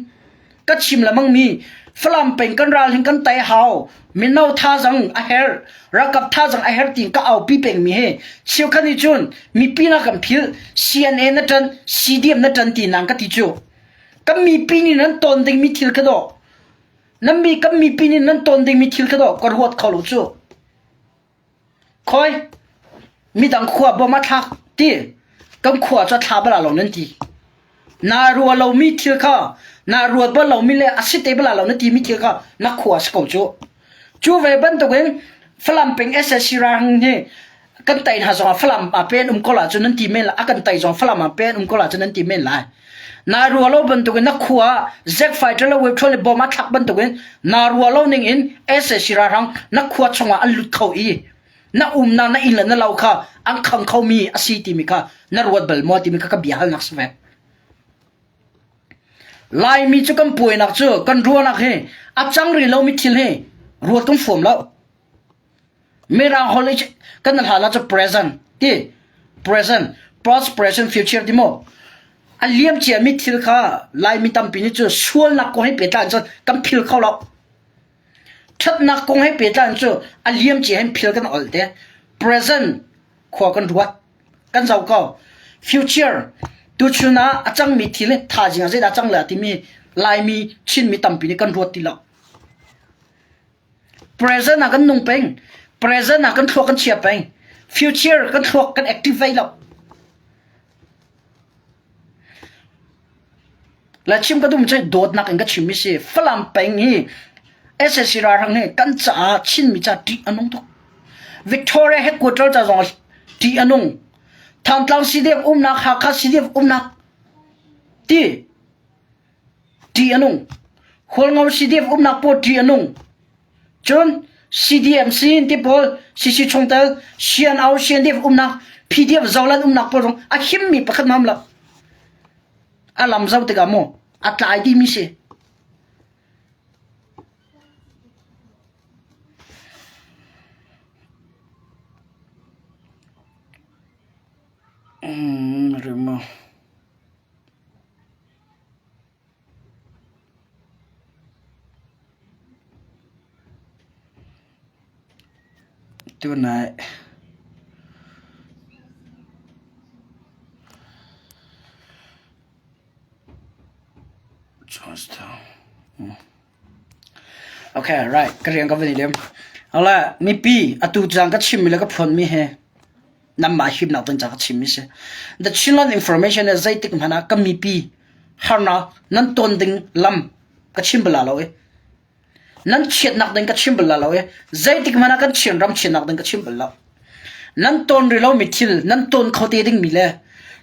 Ka chim lengmang mi Falam peng kan ral hin kan tai hau. Mino thazang a herh. Ralkap thazang a herh tiin ka aupi peng mi hi cheukhat nih cun mipi na kan philh CNA na ṭan CDM na ṭan ti nang ka ti cu. Kan mipi nih nan ton ding mi thil kha dawh. Nan mi kan mipi nih nan ton ding mi thil kha dawh ka ruat kho lo cu. Khoi, midang khua bom a thlak ti kan khua cu a thla bal lo nan ti. Na ruah lomi thil kha na ruat bal lomi le a si te bal lo na timi thil kha na khua si ko cu. Cu ve bantukin Falam peng SSC rang hi kan tai hna zongah Falam ah pen um ko la cu nan ti men lai a kan tai zong Falam ah pen um ko la cu nan ti men lai. Na ruah lo bantukin na khua Z fighter le web le bom a thlak bantukin na ruah lo ning in SAC ralhrang na khua chungah an lut kho i na umnak na inn le na lo kha an khang khomi a si timi kha na ruat bal maw timi kha ka bia halnak si ve. Laimi cu kan puainak cu kan ruahnak hi a cang rih lomi thil hi ruat kan fuam lo. Mirang holh i kan hla la cu present ti present past present future ti maw a liam ciami thil kha Laimi tampi nih cu sualnak kong he pehtlai cun kan phil kho lo ṭhatnak kong he pehtlai cu a liam cia hin phil kan ol te present khua kan ruat kan zoh ko future. Tuchun ah a cangmi thil hi thaizing ah zeidah a cang lai timi Laimi, Chinmi tampi nih kan ruat ti lo. Present ah kan nung peng. Present ah kan thluak kan chia peng. Future kan thluak kan activate lo. La chim ka dum cu dawtnak in ka chim mi si. Falam peng hi SSC ralhrang hi kan caah Chinmi ca ṭih a nung tuk. Victoria headquarter ca zong ṭih a nung. Thantlang CDF umnak, Hakha CDF umnak ti ṭih a nung. Hualngo CDF umnak pawl ṭih a nung. Cun CDMC in ti pawl CC chungtel CNO CNDF umnak PDF Zoland umnak pawl zong a himmi pakhat mam lo. A lam zoh tikah mu a tlai dihmi si. Mm, remo. Tunai Okay, right. Ka rian ka van i lem. Ala, mipi atu cang ka chimmi le ka phuanmi he nanmah himnak ding ca ka chimmi si. The Chinland Information he zeitik hmanh ah ka mipi harnak nan ton ding lam ka chim bal lo i nan chiatnak ding ka chim bal lo i zeitik hmanh ah kan Chin ram chiatnak ding ka chim bal lo. Nan ton rih lomi thil nan ton kho te dingmi le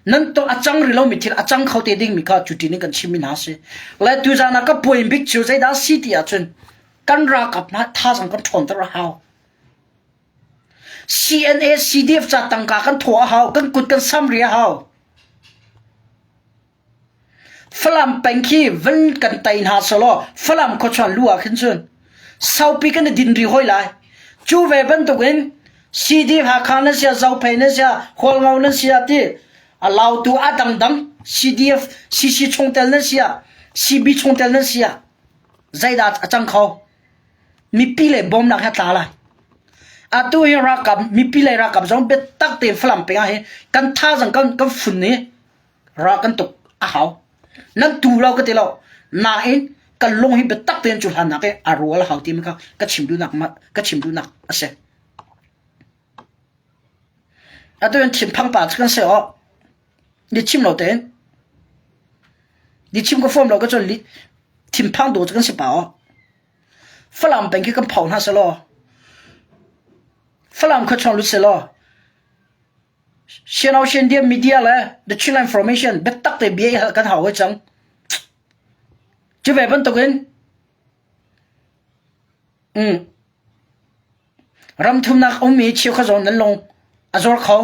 nan to a cang rih lomi thil a cang kho te dingmi kha cutin in kan chimmi hna si. Le tuzaan ah ka point bik cu zeidah si ti ahcun kan ralkap hna thazaang kan ṭhawnter a hau. CNA CDF ca tangka kan thawh a hau, kan kut kan sam rih a hau. Falam peng khi van kan tei hna selaw Falam khuachuan lu ah khin cun saupi kan i din rih hoi lai. Cu ve bantukin CDF Hakha nan sia, Zophei nan sia, Hualngo nan sia ti a lautu a dangdang CDF CC chungtel nan sia, CB chungtel nan sia zeidah a cang kho? Mipi le bawmnak he a tla lai. Atu hi ralkap mipi le ralkap zong biatak tein Falam peng ah hi kan thazaang kan kan fun i ral kan tuk a hau. Nan tu lo ka ti lo. Nain kan lung hi biatak tein cu hlannak i a rual a hau timi kha ka chim duhnak ka chim duhnak a si. Atu in thinphang pa cu kan si awh. Ni chim lo tein. Ni chim ka form lo ka cun thinphang dawh cu kan si pa awh. Falam peng khi kan phau hna selaw Falam khuachung lut selaw Sian Ocean Dia Media le The Chinland Information biatak te bia i hal kan hau hoi cang. Cu ve bantukin mm, ram thumnak ummi cheukhat zong nan lung a zor kho.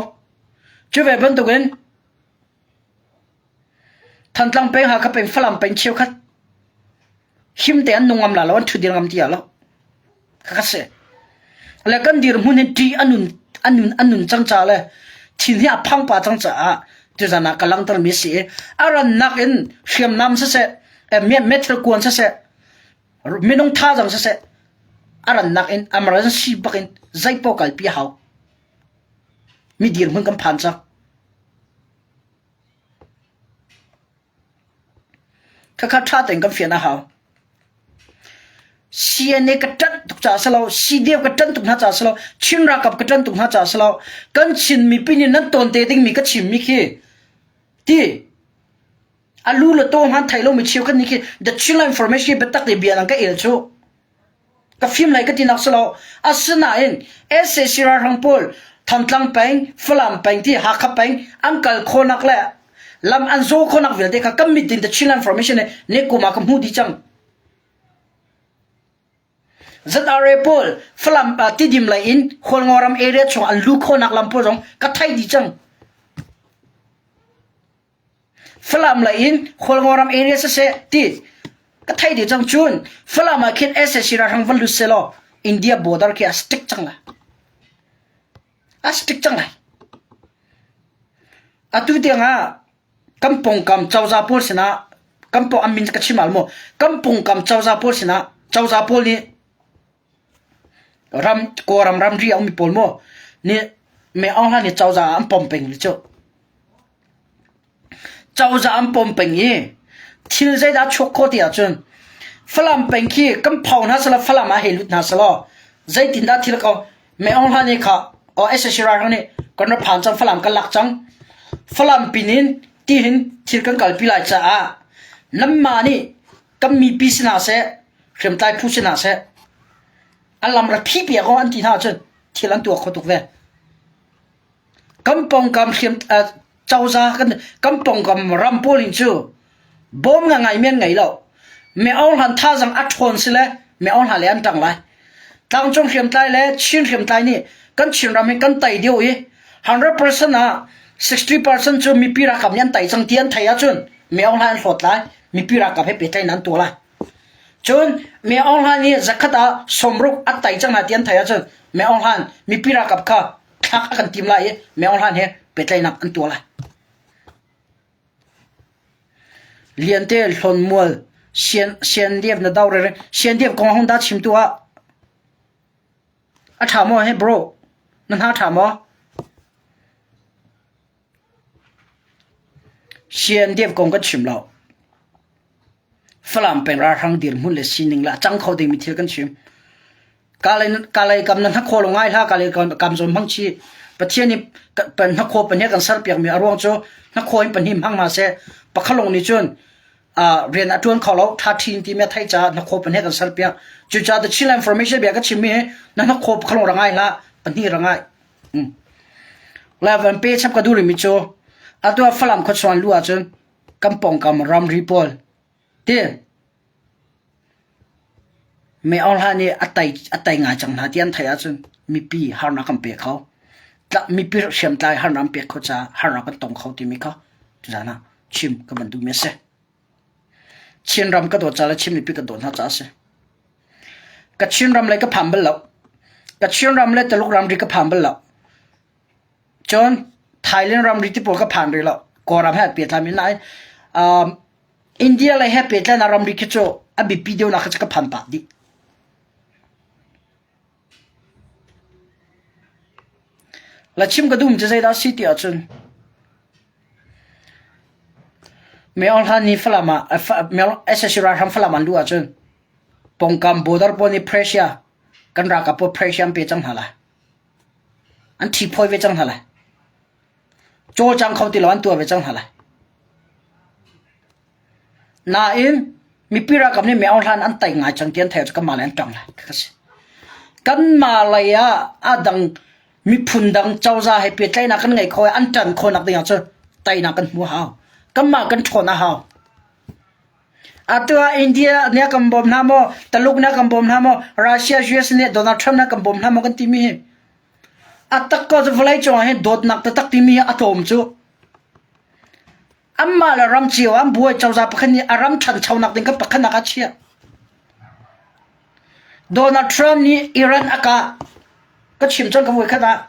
Cu ve bantukin Thantlang peng, Hakha peng, Falam peng cheukhat him te an nung ngam la lo, an ṭhutdir ngam ti lo. Ka si. Le kan dirhmun hi ṭih a nun a nun a nun cang ca le thil hi a phang pa cang caah tuzan ah ka langhter mi si i a rannak in hriamnam siseh, metal kuan siseh, minung thazaang siseh, a rannak in emergency bak in zeipaoh kalpi a hau. Mi dirhmun kan phan cang. Khakha ṭha tein kan fian a hau. CNA ka ṭanh tuk caah si lo, CDF ka ṭanh tuk hna caah si lo, Chin ralkap ka ṭanh tuk hna caah si lo, kan Chin mipi nih nan tawn te dingmi ka chimmi khi ti a lu le taw hman thei lomi cheukhat nih khi the Chin Information biatak te bia nang ka el cu. Ka fim lai ka ti nak si lo. Asinain sac ralhrang pawl Thantlang peng, Falam peng ti Hakha peng an kal khawhnak le lam an zaw khawhnak vialte kha kan mit in the Chinland Formation nih ne kum ah ka hmuh dih cang. ZRA pawl Falam uh, Tidim lei in Khualngo ram area chung an lu khawhnak lam pawl zong ka thai dih cang. Falam lei in Khualngo ram area siseh ti ka thei dih cang cun Falam ah khin sac ralhrang van lut sehlaw India border khi a stick cang lai. A stick cang lai. Atu tiang ah kan pongkam cozah pawl sinah kan pong an min ka chim al maw kan pongkam cozah pawl sinah cozah pawl nih ram Kawlram ramri a ummi pawl maw nih Me Aung Hlaing nih cozah ah an pom peng rih cu. Cozah an pom peng i thil zeidah a chuak khawh ti ahcun Falam peng khi kan pho hna selaw Falam ah hei lut hna selaw zeitindah thil ko Mei Aung Hla nih kha aw SAC ralhrang nih kan ra phan cang Falam kan lak cang Falam pin in tihin thil kan kalpi lai caah nanmah nih kan mipi si hna seh hriamtlai phu si hna seh an lam ra phi piak aw an ti hna ahcun thil an tuah kho tuk ve. Kan pawngkam hriam cozah kan kan pawngkam ram pawl hin cu bawm nga ngai men ngei lo. Me Aung Hlan thazang a ṭhawn si le Me Aung Hlan le an ṭang lai. Tlangcung hriamtlai le Chin hriamtlai nih kan Chinram hi kan tei deuh i 100% ah 60% cu mipi ralkap nih an tei cang ti an theih ahcun Me Aung Hlan an hlawt lai. Mipi ralkap he pehtlaihnak an tuah lai. Cun Me Aung Hlan nih zakhat ah sawmruk a tei cang hna ti an theih ahcun Me Aung Hlan mipi ralkap kha thlak a kan tim lai i Me Aung Hlan he pehtlaihnak an tuah lai. Liante Hlawnmual Sian Siandiep na do re Siandiep kong hong dah chim tu ah a ṭha maw he bro na hna ṭha maw Siandiep kong kan chim lo Falam peng ralhrang dirhmun le sining le a cang kho dingmi thil kan chim. Kalay kam na hnakhaw lo ngai hlah kalay kam zawn hmang chi. Pathian nih hnakhaw pahnih kan serpiakmi a ruang cu hnakhaw in pahnih hmang hna seh. Pakhalong nih cun rian a ṭuan kho lo ṭha ṭhin timi a theih caah hnakhaw pahnih kan serpiak. Cucaah the Chin Information bia ka chimmi hi na hnakhaw pakhalong ra ngai hlah pahnih ra ngai. Lai van pe chap ka duh rihmi cu atu ah Falam khuachuan lu ahcun kan pawngkam ramri pawl ti Me Aung Hla nih a tei a tei ngai cang hna ti an theih ahcun mipi harnak kan pe kho. Mipi hriamtlai harnak an pek kho caah harnak kan tong kho timi kha tuzaan ah chim ka van duhmi a si. Chinram ka dawt ca le Chin mipi ka dawt hna caah a si. Ka Chinram lei ka phan bal lo. Ka Chinram le Tuluk ramri ka phan bal lo. Cun Thailand ramri ti pawl ka phan rih lo. Kawlram he pehtlai men nain um, India lei he pehtlainak ramri khi cu a biapi deuhnak kha cu ka phan pah dih. La chim ka dum cu zeidah si ti ahcun Me Aung Hlan nih Falam ah SSC ralhrang Falam an luh ahcun pongkam border pawl nih pressure kan ralkap pawl pressure an pe cang hna lai. An ṭhiphawi ve cang hna lai. Cawlcang kho ti lo an tuah ve cang hna lai. Nain mipi ralkap nih Me Aung Hlan an tei ngai cang ti an theih ahcun kanmah lei an ṭang lai ka si. Kanmah lei ah a dang miphun dang cozah he pehtlaihnak kan ngei kho i an ṭan khawhnak ding ahcun teinak kan hmu a hau. Kanmah kan ṭhawn a hau. Atu ah India nih a kan bawm hna maw, Taluk nih a kan bawm hna maw, Russia, US nih Donald Trump nih a kan bawm hna maw kan timi hi a tak ko cu vawleicung ah hin dawtnak taktak timi hi a tlawm cu. Anmah le ram cio ah an buai cozah pakhat nih a ram ṭhanchonak ding kha pakhatnak ah a chiah. Donald Trump nih Iran a kah. Ka chim cang ka voikhat ah.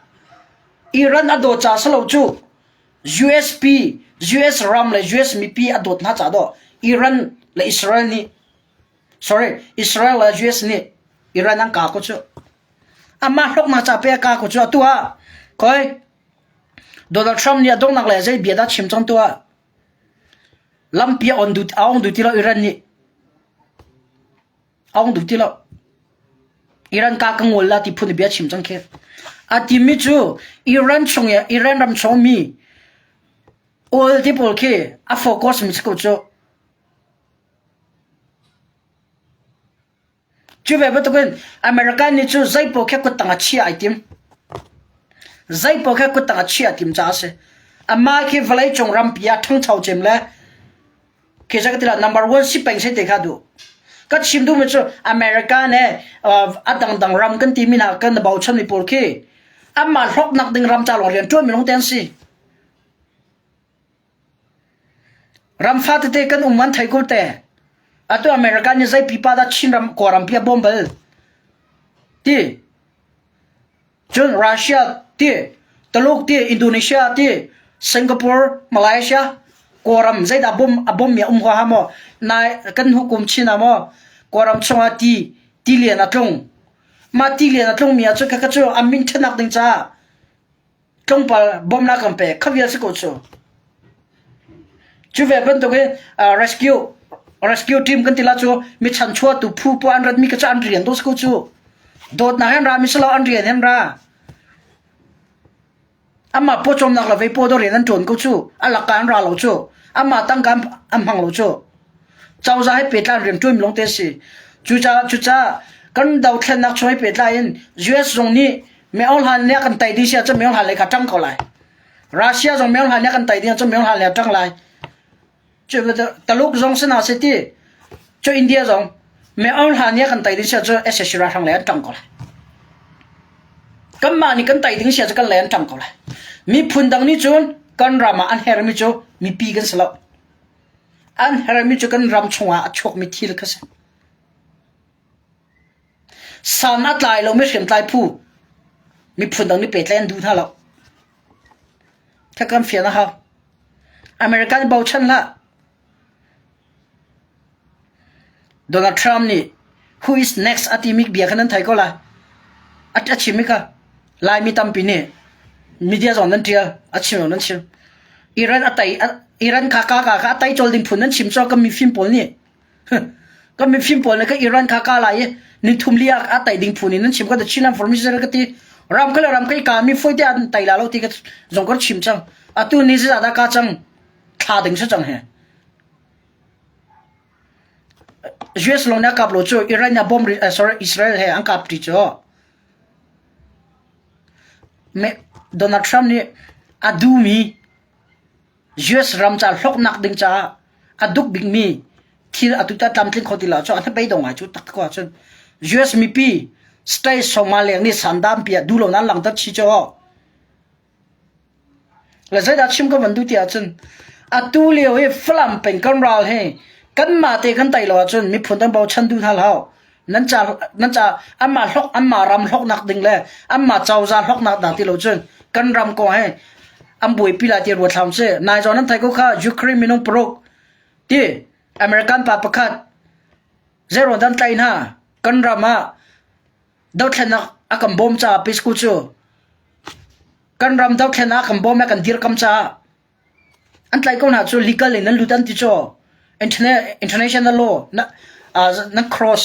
Iran a dawt caah si lo cu. USP, US ram le US mipi a dawt hna caah dawh Iran le Israel nih sorry Israel le US nih Iran an kah ko cu. Amah hlawknak ca pe a kah ko cu atu ah koi Donald Trump nih a donghnak le zei bia dah chim cang tu ah lampi a on duh a ong duh ti lo Iran nih A ong duh ti lo. Iran ka ka ngol la ti phun bia chim cang khi. A timi cu Iran chung i Iran ram chung mi oil ti pawl khi a focus mi si ko cu. Cu ve bantukin American nih cu zei pawl khi kuttang a chia ai tim. Zei pawl khi kuttang a chia tim caah a si. Amah khi vawleicung rampi ah ṭhangcho cem le Khi ka ti la number one si peng se te kha duh. Ka chim duhmi cu America ne a dangdang ram kan timi hna kan bochanmi pawl khi anmah hlawknak ding ram ca lawng rian ṭuanmi lawng te an si. Ram fa tete kan um an thei ko te. Atu America nih zei pipa dah Chin ram Kawlram pi a bawm bal? Ti. Cun Russia ti, Tuluk ti, Indonesia ti, Singapore, Malaysia, Kawlram zeidah bom a bommi a um huaha maw? Nai kan hukum chin ah maw Kawlram chungah ti tilian a tlung. Mah tilian a tlungmi ah cun khakha cu an min ṭhatnak ding caah tlungpal bawmhnak kan pek. Kha vial si ko cu. Cu ve bantuk in rescue rescue team kan ti la cu mi chanchuatu phu pawl an ratmi ka cu an rian dawh ko cu. Dawtnak hen ra mi silo an rian hen ra. Amah pawcawmnak le vei paw rian an ṭuan ko cu. A laka an ra lo cu. Amah tangka an hmang lo cu. Cozah he pehtlai rian ṭuan mi lawngte a si. Cucaah cucaah kan dothlennak chung he pehtlai in US zong nih Myo Hlan nih a kan tei ding si ahcun Myo Hlan lei kha ṭang ko lai. Russia zong Myo Hlan nih a kan tei ding ahcun Myo Hlan lei a ṭang lai. Cu Taluk zong si hna seh ti cu India zong Myo Hlan nih a kan tei ding si ahcun SAC ralhrang lei an ṭang ko lai. Kanmah nih kan tei ding si ahcun kan lei an ṭang ko lai. Miphun dang nih cun kan ram ah an hermi cu mipi kan si lo. An hermi cu kan ram chungah a chuakmi thil kha si. San a tlai lomi hriamtlai phu miphun dang nih pehtlaih an duh hna lo. Kha kan fian a hau. American bochan hlah. Donald Trump nih who is next a timi bia kha nan thei ko lai. A a chimmi kha Laimi tampi nih media zong nan ṭial, a chim lo nan chim. Iran a tei Iran kha ka ka kha a tei col ding phun nan chim cu kan mifim pawl nih kan mifim pawl nih ka Iran kha ka lai i nithum li ah a tei ding phun in nan chim ka the Chin information ka ti ram ka le ram kai ka mi foi te an tei la lo ti ka zong ka chim cang atu ni za da ka cang thla ding sa cang he US lawng nih a kap lo cu Iran nih a bomb sorry Israel he an kap ṭi cu Donald Trump nih a duhmi US ram ca hlawknak ding caah a duk bikmi thil atu ta tlamtling kho ti lo cu a hnabei ngai cu tak ko ahcun US mipi state Somalia nih sandam piah duh lo nan langhter chi cu Le zeidah chim ka van duh ti ahcun atu lio hi Falam peng kan ral hi kanmah te kan tei lo ahcun miphun dang bochan duh hna hlah. Nan ca nan ca anmah hlok anmah ram hloknak ding le anmah cozah hloknak dah ti lo cun kan ram kong hi an buaipi lai ti ruat hlah sih. Nai zawn nan thei ko kha Ukraine minung paruk ti American pa pakhat zeiruang dah an tlaih hna kan ram ah dothlennak a kan bawm caah Pisku cu kan ram dothlennak a kan bawm i a kan dirkam caah an tlaih ko hna cu legal in nan lut an ti cu international law na nan cross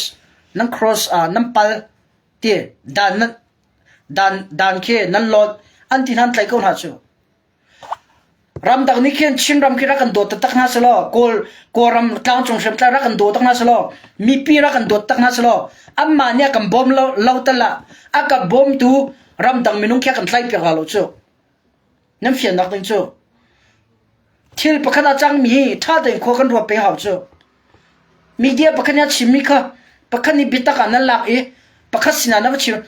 nan cross nan pal ti dan dan dan khi nan lot an ti hna an tlaih ko hna cu Ramdang nih khin Chinram khi rak kan dawt taktak hna selaw, Kawl Kawlram tlangcung hriamtlai rak kan daw tak hna selaw, mipi rak kan dawt tak hna selaw, anmah nih a kan bawm lo, lo tal ah a kan bawmtu ramdang minung khi a kan tlaihpiak la lo cu. Nan fiannak ding cu. Thil pakhat a cangmi hi ṭha tein khua kan ruat peng hau cu. Media pakhat nih a chimmi kha pakhat nih biatak ah nan lak i pakhat sinah na va chim.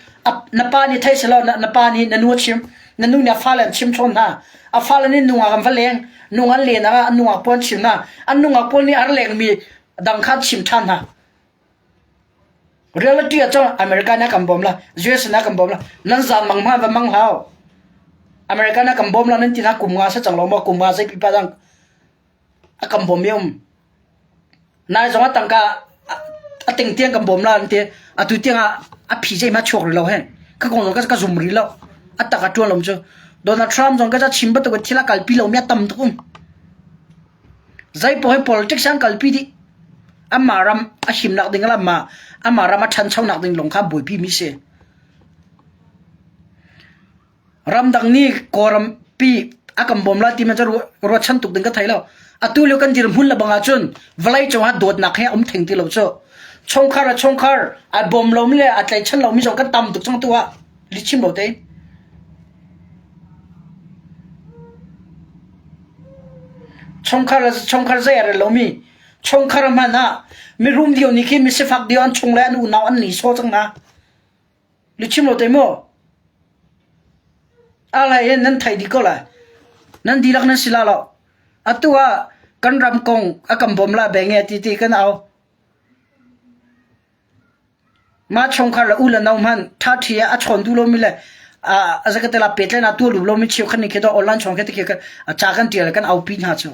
Na pa nih thei selaw na, na pa nih na nu a chim. Na nu nih a fale an chim chawn hna. A fale nih nungak an va leng. Nung an len ah an nungak pawl an chim hna. An nungak pawl nih a ra lengmi dang kha an chim ṭhan hna. Reality ah cun America nih a kan bawm la, US nih a kan bawm la. Nan zan mang hmanh va mang hau. America nih a kan bawm la nan ti hna kum nga sa cang lo maw kum nga zei pipa dang a kan bawm mi um. Nai zong ah tangka a ting tiang kan bawm la an ti. Atu tiang ah a phi zeihmanh a chuak rih lo he. Ka kong zong ka zum rih lo. A tak a ṭuan lo cu. Donald Trump zong ka ca chim bantuk in thil a kalpi lomi a tam tuk um. Zeipaoh hi politics an kalpi dih. Amah ram a himnak ding le amah amah ram a ṭhanchonak ding lawng kha buaipi mi si. Ramdang nih Kawlram pi a kan bawm lai timi cu ruahchan tuk ding ka thei lo. Atu lio kan dirhmun le bang ahcun vawlei cungah dawtnak he a um theng ti lo cu. Chungkhar le chungkhar a bawm lomi le a tlaichan lomi zong kan tam tuk cang tu ah lihchim lo te. Chungkhar le chungkhar zei a rel lomi chungkhar hmanh ah mirum dio nih khin misifak dio an chung le an unau an ni saw cang hna. Lihchim lo te maw? Alai in nan thei dih ko lai. Nan dihlak nan si la lo. Atu ah kan ram kong a kan bawm la beng e ti ti kan au. Mah chungkhar le u le nau hmanh ṭhaṭhi ah a chawn duh lomi le a zakatela pehtlaih a tuah duh lomi cheukhat nih khi online chung khi ti khi ca kan ṭial kan aupi hna cu.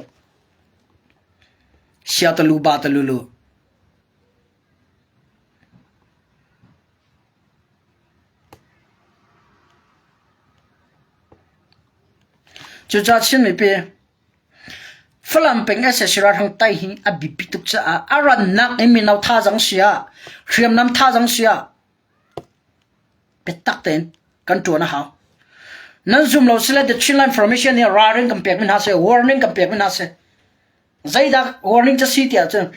Sia ta lu ba ta lu lu. Cucaah Chin mipi. Falam peng sac ralhrang tai hi a biapi tuk caah a rannak in mino thazaang si ah, hriamnam thazaang si ah biatak tein kan ṭuan a hau. Nan zum lo sile The Chinland Formation nih ralring kan pek mi hna seh, warning kan pek mi hna seh. Zeidah warning cu si tiah cun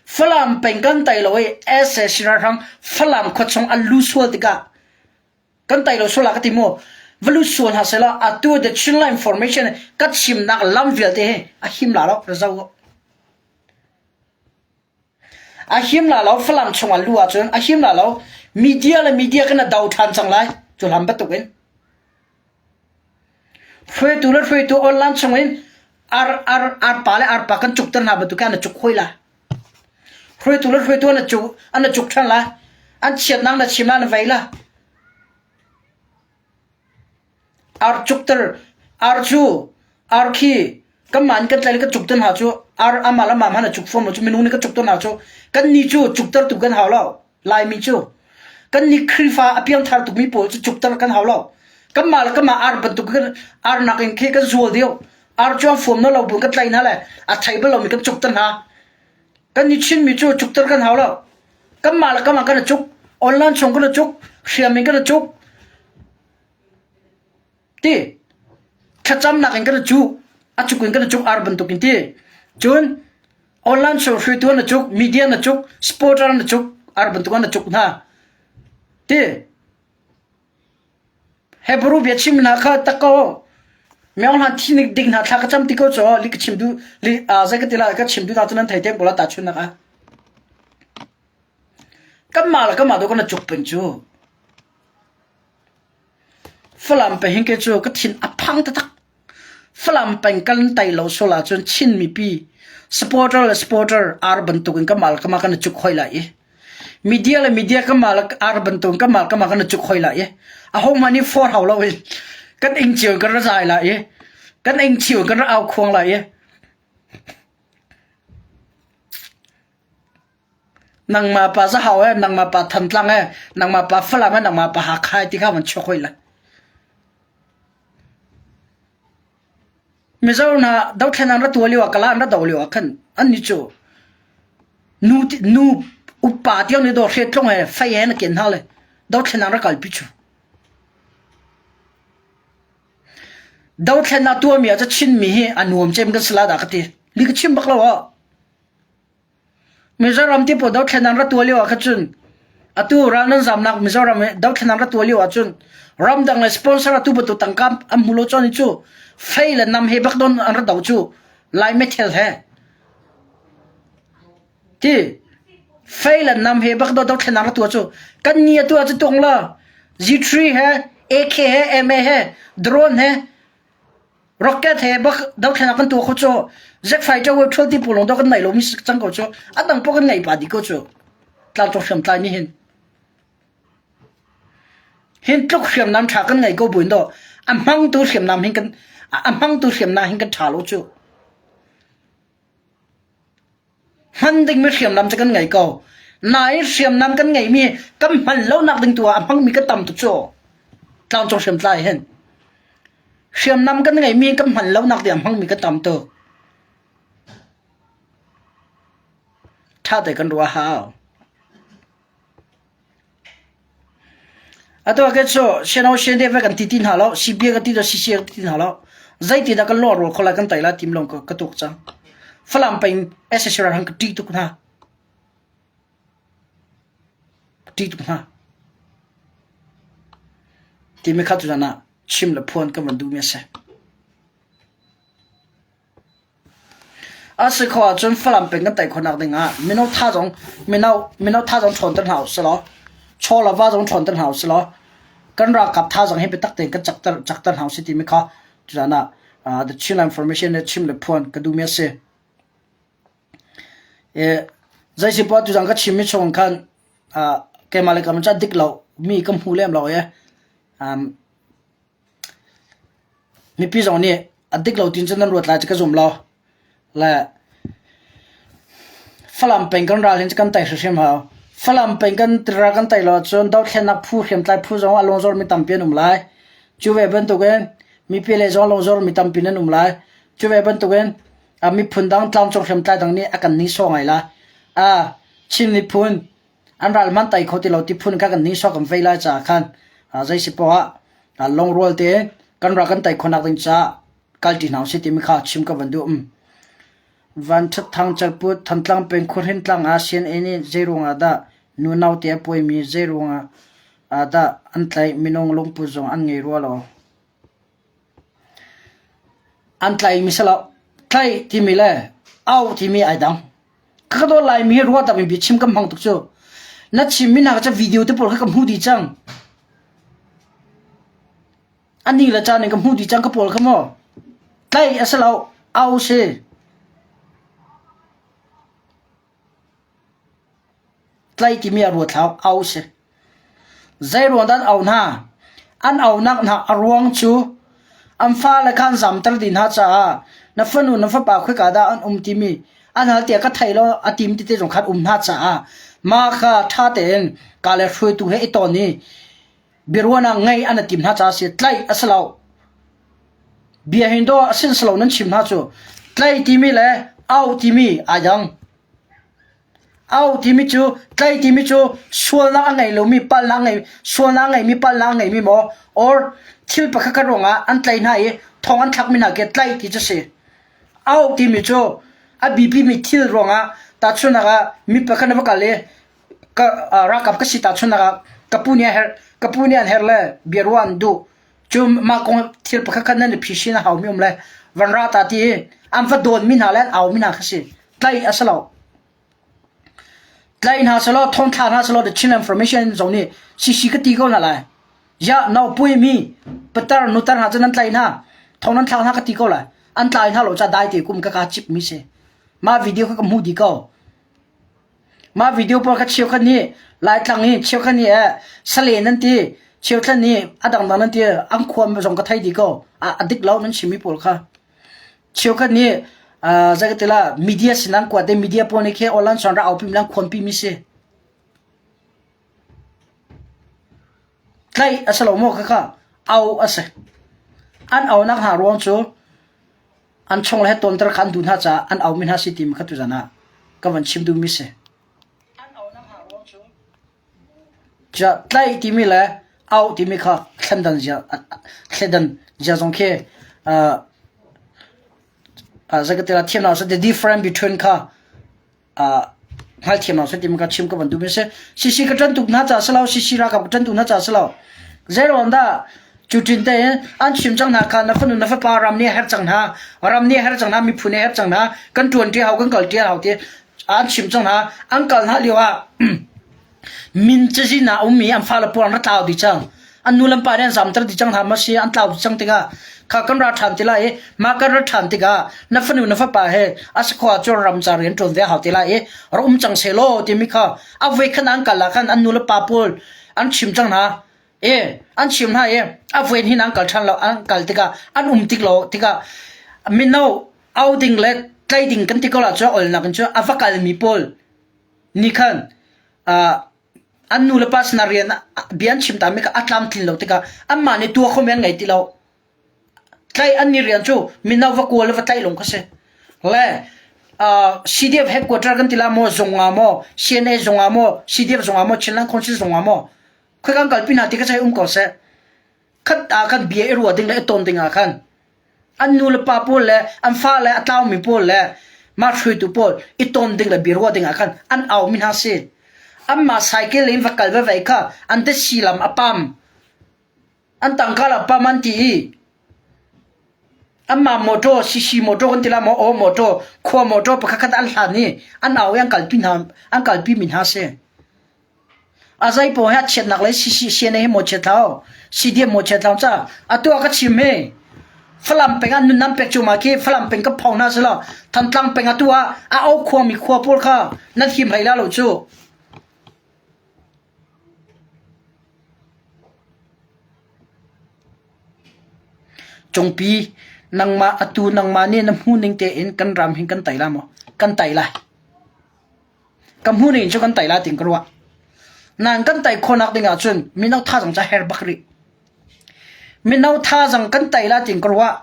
Falam peng kan tai lo i sac ralhrang Falam khuachung an lu sual tikah kan tai lo sual ah ka ti mu va lut sual hna sehla atu the Chinland Formation ka chimnak lam vialte hi a him la lo ra zo a him la lo Falam chung an lu ahcun a him la lo media le media kan do ṭhan cang lai cu lam bantuk in hruaitu le hruaitu online chung in ar ar arpa le arpa kan cuk ter hna bantuk an cuk hoi la Hruaitu le hruaitu an cuk an cuk ṭhan lai. An chiatnak na chim na vei la. Ar cukter ar cu ar khi kanmah in kan tlai kan cukter hna cu ar amah le amah hmanh a cuk fom lo cu minung nih kan cukter hna cu kan ni cu cukter tu kan hau lo Laimi cu kan ni Khrihfa a piangthar tukmi pawl cu cukter kan hau lo kanmah le kanmah ar bantuk kan ar nakin khi kan zual deuh Ar cu an fuam na lo bu kan tlaih hna le a thei bal lomi kan cukter hna. Kan ni Chinmi cu cukter kan hau lo. Kanmah le kanmah kan i cuk. Online chung kan i cuk. Hriam in kan i cuk. Ti thlacamnak in kan i cuk. A cuk in kan i cuk ar bantuk in ti. Cun online chung hruaitu an i cuk, media an i cuk, supporter an i cuk, ar bantuk an i cuk hna. Ti Hebrew biachim hna kha tak ko. Myo hlan thi nik ding hna thla ka cam ti ko cu li ka chim du li zei ka ti la ka chim du na cu nan thei te ko la ta chun nak ah. Kanmah le kanmah do kan cuk peng cu. Falam pe hin ke cu ka thin a phang taktak. Falam peng kan tai lo sual ahcun Chin mipi supporter le supporter ar bantuk in kamal kama kan cuk hoi lai i media le media kamal ar bantuk in kamal kama kan cuk hoi lai i a ho hmanh nih for hau lo in kan ing cio kan ra zai lai i kan ing cio kan ra au khuang lai i nangmah pa Zahau he nangmah pa Thantlang he nangmah pa Falam he nangmah pa Hakha he ti kha van chuak hoi lai Mizo hna dothlen an ra tuah lio ah kala an ra do lio ah khan annih cu nu nu upa tiang nih dawr hriat-tlung he fei he na ken hna le dothlen an ra kalpi cu. Dothlen a tuahmi ah cu Chinmi hi a nuam cem kan si la dah ka ti. Li ka chim bak lo ah. Mizoram ti pawl dothlen an ra tuah lio ah khan cun atu ral nan zamnak Mizoram i dothlen an ra tuah lio ahcun ramdang le sponsor atu bantuk tangka an hmu lo cun cu fei le nam he bak don an ra do cu Lai methel he ti fei le nam he bak do dothlen an ra tuah cu kan ni atu ah cu tung la G3 he AK he MA he drone he Rocket he bak dothlenak kan tuah kho cu jet fighter web thol ti pawl lawng do kan nei lomi si cang ko cu a dang poh kan ngei pa dih ko cu tlangcung hriamtlai nih hin hin tluk hriamnam tha kan ngei ko buin do a hmangtu hriamnam hin kan a hmangtu hriamnam hin kan tha lo cu Hman dingmi hriamnam cu kan ngei ko. Nain hriamnam kan ngeihmi kan hman lonak ding tu ah a hmangmi kan tam tuk cu. Tlangcung hriamtlai hin. Hriamnam kan ngeihmi kan hman lonak ding a hmangmi kan tam tuk. Ṭha te kan ruah hau. Atu ah khin cu Seno CNDF kan ti ti hna lo, CBA kan ti lo, CCA kan ti ti hna lo. Zeitindah kan lawh rawl kho lai kan tai lai tim lawng ka tuk cang. Falam peng SSR han ka ṭih tuk hna. Ka ṭih tuk hna. Timi kha tuzan ah chim le phuan kan van duhmi a si. A si khawh ahcun Falam peng kan tei khawhnak ding ah mino tha zong mino mino tha zong ṭhawnter hna usih law chaw le va zong ṭhawnter hna usih law kan ralkap tha zong hi biatak tein kan cakter cakter hna usih timi kha tuzan ah The Chinland Information le chim le phuan ka duhmi a si. E, zei si poah tuzan ka chimmi chung khan uh, keimah le kam ca dik lo mi ka hmu lem lo e. Um, Mipi zong nih a dik lo tiin cun nan ruat lai cu ka zum lo. Le Falam peng kan ral hin kan tei hrimhrim hau. Falam peng kan ral kan tei lo ahcun dothlennak phu hriamtlai phu zong a lungzor mi tampi an um lai. Cu ve bantukin mipi lei zong a lungzor mi tampi nan um lai. Cu ve bantukin. Miphun dang tlangcung hriamtlai dang nih a kan nihsawh ngai la. Chin miphun an ral hmanh tai kho ti lo ti phun kha kan nihsawh kan vei lai caah khan zei si poah ah lungrual tein kan ral kan tai khawhnak ding caah kalṭi hna usih timi kha chim ka van duh. Van Ṭhat Thang Cerput Thantlang peng Khuahrin tlang ah CNA nih zeiruang ah dah nu naute a puaimi zeiruang ah dah an tlaih minung lungput zong an ngei rua lo. An tlaihmi si lo. Tlaih timi le auh timi ai dang. Ka dawt Laimi hi ruah dang in biachim kan hmang tuk cu. Na chimmi hna kha cu video te pawl kha ka hmuh dih cang. A ni le caan in ka hmuh dih cang ka pawl kha maw. Tlaih a si lo, au si. Tlaih timi a ruat hlau, au si. Zeiruang dah an au hna? An aunak hna a ruang cu an fale kha an zamter dih hna caah na fanu na fapa khoika dah an um timi an hal tiah ka thei lo a tim tete zong khan um hna caah mah kha ṭha tein ka le hruaitu he i ton i biaruahnak ngei an i tim hna caah a si. Tlaih a si lo. Bia hin dawh a sin si lo nan chim hna cu. Tlaih timi le au timi ai dang. Au timi cu tlai timi cu sualnak a ngei lomi palhnak a ngei sualnak a ngeimi palhnak a ngeimi maw or thil pakhat khat ruangah an tlaih hna i thong an thlakmi hna khi tlaih ti cu si. Au timi cu a biapimi thil ruangah tahchunhnak ah mi pakhat na va kal i ka ralkap ka si tahchunhnak ah ka pu nih a herh ka pu nih an herh le bia ruah an duh cu mah kong thil pakhat khat nan i phisin a haumi um le van ra ta ti i an va dawnmi hna le an aumi hna kha si. Tlaih a si lo. Tlaih hna selaw thongthla hna selaw the Chin Information zong nih CC ka ti ko hna lai. Ya nau pui mi patar nutar hna cu nan tlaih hna thong nan thlak hna ka ti ko lai. An tlai hna lo ca dai te kum ka ka chip mi si. Mah video kha ka hmu di ko. Mah video pawl kha cheukhat nih Laitlang i cheukhat nih eh salen nan ti cheukhat nih a dangdang nan ti an khua zong ka thei di ko. A dik lo nan chimmi pawl kha. Cheukhat nih zei ka ti la media sin an kuat i media pawl nih khi online son rak aupi mi le an khuanpi mi si. Tlaih a si lo maw khakha au a si. An aunak hna ruang cu an chung le he tawnter kha an duh hna caah an aumi hna si timi kha tuzan ah ka van chim duhmi si. Tlaih timi le auh timi kha thlendan zia thledan zia zong khi zei ka ti la thiam lo the difference between kha hngalthiam lo timi kha chim ka van duhmi a si. CC ka ṭan tuk hna caah si lo, CC ralkap ka ṭan tuk hna caah si lo. Zeiruang dah cu ṭin tein an chim cang hna kha na fanu na fapa ram nih a herh cang hna, ram nih a herh cang hna, miphun nih a herh cang hna, kan ṭuan ṭi hau, kan kal ṭi hau ti an chim cang hna. An kal hna lio ah min cazin ah a ummi an fale pawl an ra tlau dih cang. An nu le an pa nih an zamter dih cang hna ma si an tlau dih cang tikah kha kan ra ṭhan ti lai i mah kan ra ṭhan tikah na fanu na fapa he a sakhua cun ram ca rian ṭuan ve a hau ti lai i ra um cang sehlaw timi kha a voi khan an kal ah khan an nu le pa pawl an chim cang hna i an chim hna i a voi hin an kal ṭhan lo an kal tikah an um tik lo tikah mino au ding le tlai ding kan ti ko lah cu olnak in cu a va kalmi pawl nih khan an nu le pa sinah rian bia an chim tami kha a tlamtlin lo tikah anmah nih tuah khomi an ngei ti lo. Tlaih an ni rian cu mino va kual le va tlaih lung kha si. Le CDF headquarter kan ti la maw zung ah maw CNA zung ah maw CDF zung ah maw Chinland Council zung ah maw khoi kan kalpi hna ti kha sai um ko seh. Khat ah khan bia i ruah ding le i ton ding ah khan An nu le pa pawl le an fale a tlaumi pawl le mah hruaitu pawl i ton ding le biaruah ding ah khan an aumi hna si. Anmah cycle in va kal va vei kha an tesi lam a pam. An tangka la pam an ti i anmah motor CC motor kan ti la maw aw motor khua motor pakhat khat an hlan i an au i an kalpi hna an kalpi mi hna si. A zeipaoh hi a chiatnak lei CNA hi maw chiat hlah CDM maw chiat hlah ca atu ah ka chim hi Falam peng ah nunam pek cu ma khi Falam peng ka pho hna selaw Thantlang peng atu ah a au khuami khua pawl kha nan him hlei la lo cu. Cungpi nangmah atu nangmah nih na hmu ning tein kan ram hin kan tai la maw? Kan tai lai. Ka hmuh ning cu kan tai lai tiin ka ruah. Nain kan tai khawhnak ding ahcun mino thazaang cu a herh bak rih. Mino thazaang kan tai lai tiin ka ruah.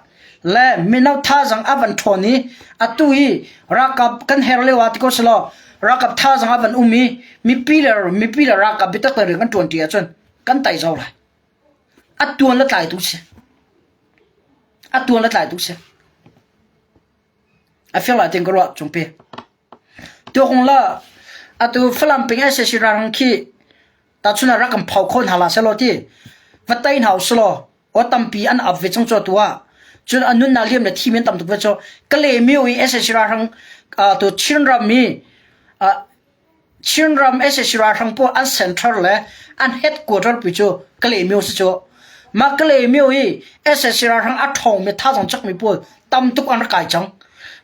Le mino thazaang a van ṭhawn i atu i ralkap kan her lio ah ti ko selaw ralkap thazaang a van um i mipi le mipi le ralkap biatak tein rian kan ṭuanṭi ahcun kan tai zau lai. A tuan le tlai tu si. A tuan le tlai tu si. A fiang lai tin ka ruah cungpi. Tuakung la atu Falam peng SAC ralhrang khi tahchun ah rak kan phau kho hna la selaw ti va tei hna usulaw aw tampi an ap ve cang cu atu ah cun an nunnak liam le thi men tam tuk ve cu Kalaymyo i SAC ralhrang tu Chinram i Chinram sac ralhrang pawl an center le an headquarter pi cu Kalaymyo si cu. Mah Kalaymyo i sac ralhrang a ṭhawngmi thazaang cakmi pawl tam tuk an rak kai cang.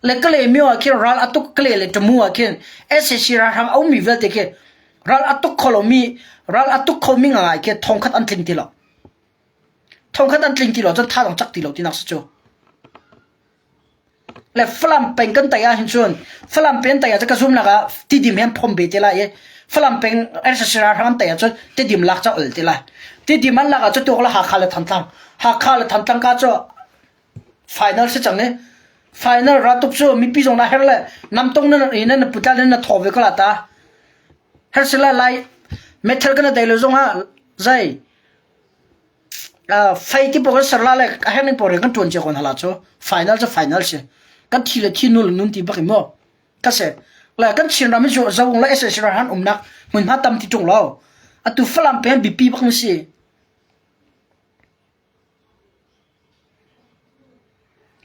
Le Kalaymyo ah khin ral a tuk Kalay le Tamu ah khin sac ralhrang a ummi vialte khi ral a tuk kho lomi ral a tuk khomi ngangai khi thongkhat an tling ti lo. Thongkhat an tling ti lo cun thazaang cak ti lo tinak si cu. Le Falam peng kan tei ahhin cun Falam peng tei ah cun ka zumnak ah Tidim hi an phom ve te lai i Falam peng SSC ralhrang an tei ahcun Tidim lak cu a ol te lai. Tidim an lak ahcun tuak le Hakha le Thantlang. Hakha le Thantlang ka cu final si cang i final raltuk cu mipi zong na her le namtong na i na putla na thaw ve ko la ta. Her sila lai metal kana dei lo zong ah zai Fei ti pawl kan ser la le a herh ning pawl in kan ṭuan cio ko hna la cu. Final cu final si. Kan thi le thi nul nun ti bak in mu. Ka si. Le kan Chinram hi cu Zoung le SAC han umnak hmunhma tam ti ṭung lo. Atu Falam peng biapi bak na si.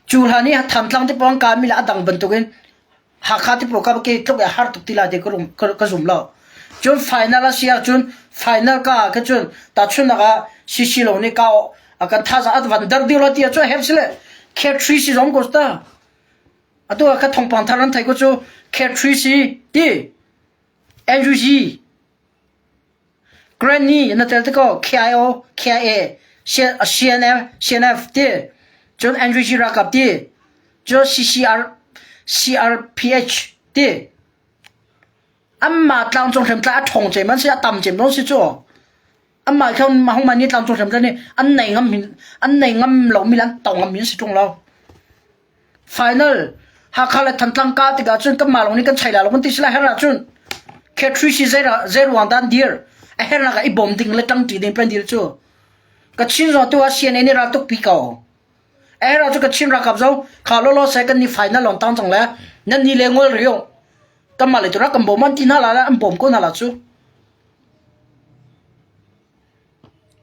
Cu hlan i Thantlang te pawng kami le a dang bantukin Hakha te pawl ka ke tluk i a har tuk ti lai ti ka zum lo. Cun final a si ahcun final ka ah khin cun tahchunhnak ah CC lo nih ka a kan thazaang a van dar dih lo ti ahcun her si le K3 si zong ko ta. Atu ah ka thawngpang thar an thei ko cu K3 si ti NUG Granny na tel tikaw KIO, KIA, CNF, CNF ti, cun NVG ralkap ti, cun CCR, CRPH ti. Anmah tlangcung hriamtlai a ṭhawng cem an si, a tam cem zong si cu. Anmah kha hongmah nih tlangcung hriamtlai nih an nei ngam an nei ngam lomi le an to ngam mi an si ṭung lo. Final Hakha le Thantlang kah tikah cun kanmah lawng nih kan chai lai lo kan ti si lai her ahcun K3 si zei ruang dah an dir a hernak ah i bawm ding le ṭangṭi ding pen dir cu Kachin zong tu ah CNA nih ral tuk pi ko a her ahcun Kachin ralkap zong kha lawlaw sai kan ni final lawng tang cang le nan ni le ngol riu kanmah le tu rak kan bawm an ti hna la an bawm ko hna la cu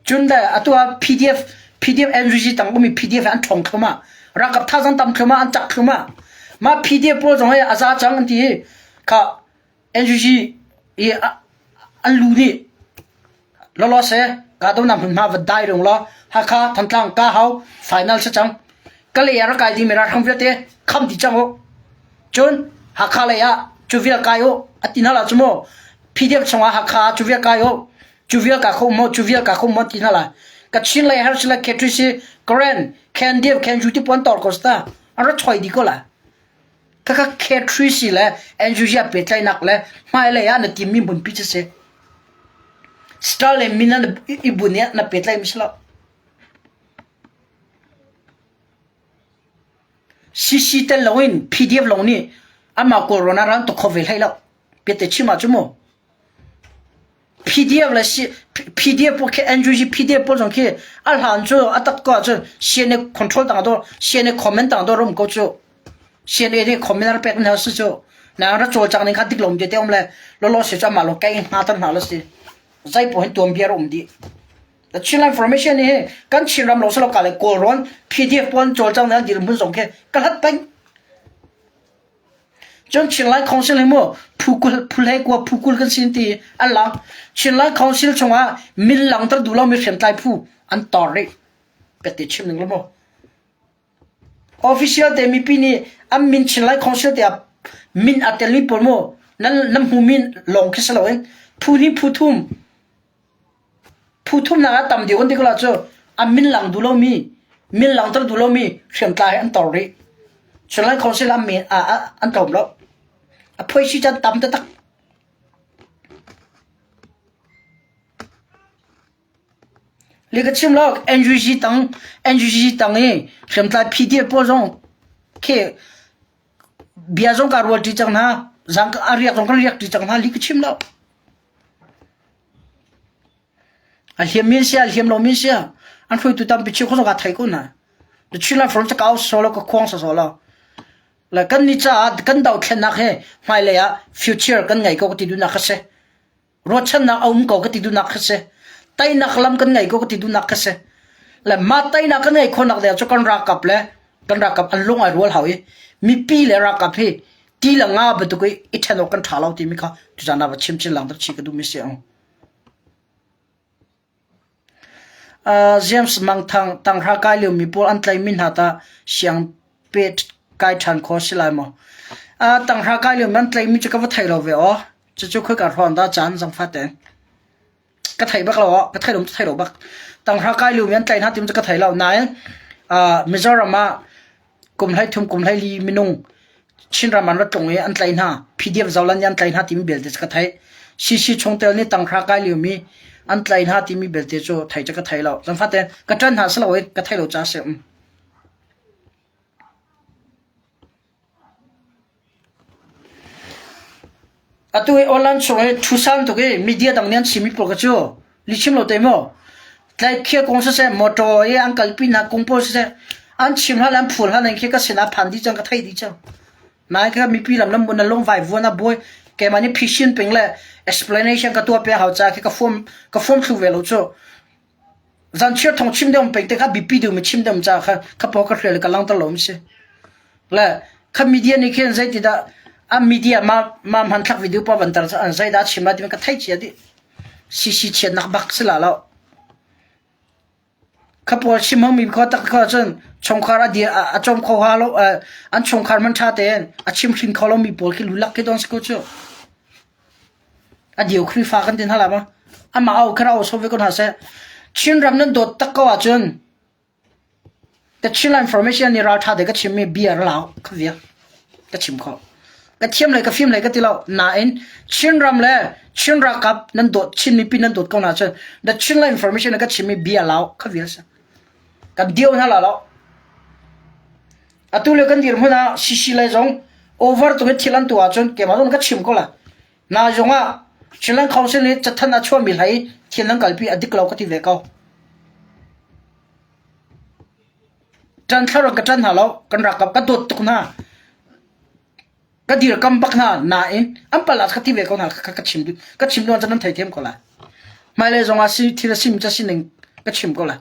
Cun le atu ah PDF PDF NVG tang ummi PDF an ṭhawng thluahmah. Ralkap thazaang tam thluahmah, an cak thluahmah. Mah PDF pawl zong hi a za cang an ti i kha NUG i an lu nih lawlaw seh kahdohnak hmunhma va dai rung law Hakha Thantlang Kahau final si cang. Kalay ah rak kai dingmi ralhrang vialte kham dih cang u. Cun Hakha lei ah cu vial kai u a ti hna la cu mu. PDF chungah Hakha ah cu vial kai u. Cu vial ka kho maw, cu vial ka kho maw ti hna la. Kachin lei har sila K3C, Karen, Khendiv, Khenju ti puan tor ko sta. An ra choi di ko la. Kaka K3C le NUG a pehtlaihnak le hmailei ah na timmi hmunpi cu si. Star le min na i bun i na pehtlaih mi si lo. CC tel loin PDF lawng nih amah Kawlrawn ah ral tuk kho ve hlei lo. Biate chim ah cu mu. PDF le PDF pawl khi NUG PDF pawl zong khi a hlan cu a tak ko ahcun CNA control tang do CNA comment tang do rum ko cu CNA nih comment ar pek hna si cu na ra cawlcang ning kha dik lom te um le lolo si cu amah lo kai hna tan hna lo si zai po hin tuam bia um di The Chinland Formation hi kan Chinram lo salo ka le Kawlrawn PDF pawl cawlcang nan dirhmun zong khi ka hlat peng Cun Chinlai Council hi mu phu 20 phu 19 phu 20 kan si ti an lang. Chinlai Council chungah min langhter duh lomi hriamtlai phu an tor rih. Ka ti chim ning lo mu. Official te mipi nih an min Chinlai Council te ah min a telmi pawl mu nan nan hmu min lawng khi si loin phu hnih phu thum Phu thumnak ah tam deuh kan ti ko la cu a min lang duh lomi min langhter duh lomi hriamtlai an tor rih. Chinland Council an min an tlawm lo. A phoisi can tam taktak. Le ka chim lo NUG tang NUG tang i hriamtlai PDF pawl zong khi bia zong ka rual ṭi cang hna zang a riak zong kan riak ṭi cang hna li ka chim lo. A hliam mi an si a hliam lo mi an si an hruaitu tampi cheu kho zong kaa thei ko hna. The Chinland Forum ca ka au sawsawh lo ka khuang sawsawh lo. Le kan ni caah kan dohthlennak he hmailei ah future kan ngei ko ka ti duhnak a si. Ruahchannak a um ko ka ti duhnak kha si. Teinak lam kan ngei ko ka ti duhnak kha si. Le mah teinak kan ngeih khawhnak ding cu kan ralkap le kan ralkap an lung ai rual hau i mipi le ralkap hi ti le nga bantuk i i ṭhen awk kan ṭha lo timi kha tuzaan ah va chim chin lang chi ka duhmi si ang. James Mang Thang tanghra kai liomi pawl an tlaihmi hna tah siang peh kai ṭhan khawh a si lai maw? Tanghra kai liomi an tlaihmi cu ka va thei lo ve aw. Cucu khoika hrawng dah caan zangfah tein. Ka thei bak lo aw, ka thei lo thei lo bak. Tanghra kai liomi an tlaih hna timi cu ka thei lo. Nain Mizoram ah kum 13 kum 14 minung Chinram an ra tlung i an tlaih hna. PDF Zoland nih an tlaih hna timi belte cu ka theih. CC chungtel nih tanghra kai liomi an tlaih hna timi belte cu theih cu ka thei lo. Zanfate ka ṭan hna si lo i ka thei lo ca si. Atu hi online chung hi ṭhusan tuk i media dang nih an chimmi pawl kha cu lihchim lo te maw? Tlaihkhia kong siseh, motor i an kalpi hna kong pawl siseh, an chim hlan le an phul hlan in khi ka sinah phan dih cang, ka theih dih cang. Nai kha mipi lam lam na lung vai vuan a buai keimah nih phisin ping le explanation ka tuah piak hau ca khi ka form ka form thlu ve lo cu. Zanchiar thong chim deuh peng te kha bipi deuh mi chim deuh ca kha kha paw ka hrial ka langter lo mi si. Le kha media nih khin zeiti dah a media ma ma hmanthlak video pa van tar zeidah chim la timi ka theih cia dih. CC chiatnak bak si la lo. Kha pawl chim hong mi kho tak kho cun chungkhar a dir a chom kho ha lo an chungkhar man tha tein a chim hrin kho lo mi pawl khi lulak khi don si ko cu. A dio Khrihfa kan tin hala ma. Amah au kha au so ve ko hna seh. Chinram nan dawt tak ko ahcun The Chinland Information nih ralṭha te ka chimmi bia lau kha viak ka chim kho. Ka thiam le ka fim le ka ti lo. Nain Chinram le Chin ralkap nan dawt Chin mipi nan dawt ko hna cun The Chinland Information ka chimmi bia lau kha vial si. Kan dio hna la lo. Atu le kan dirhmun ah CC lei zong over tuk in thil an tuah ahcun keimah zong ka chim ko la. Na zong ah Chinland Council nih cathanh a chuahmi hlei thil nan kalpi a dik lo ka ti ve ko. Ṭan thlarau ka ṭan hna lo, kan ralkap ka dawt tuk hna. Ka dirkam bak hna nain an pal ah ka ti ve ko hna ka chim ka chim duh ahcun nan theithiam ko lai. Hmailei zong ah si thil a sim ca sining ka chim ko lai.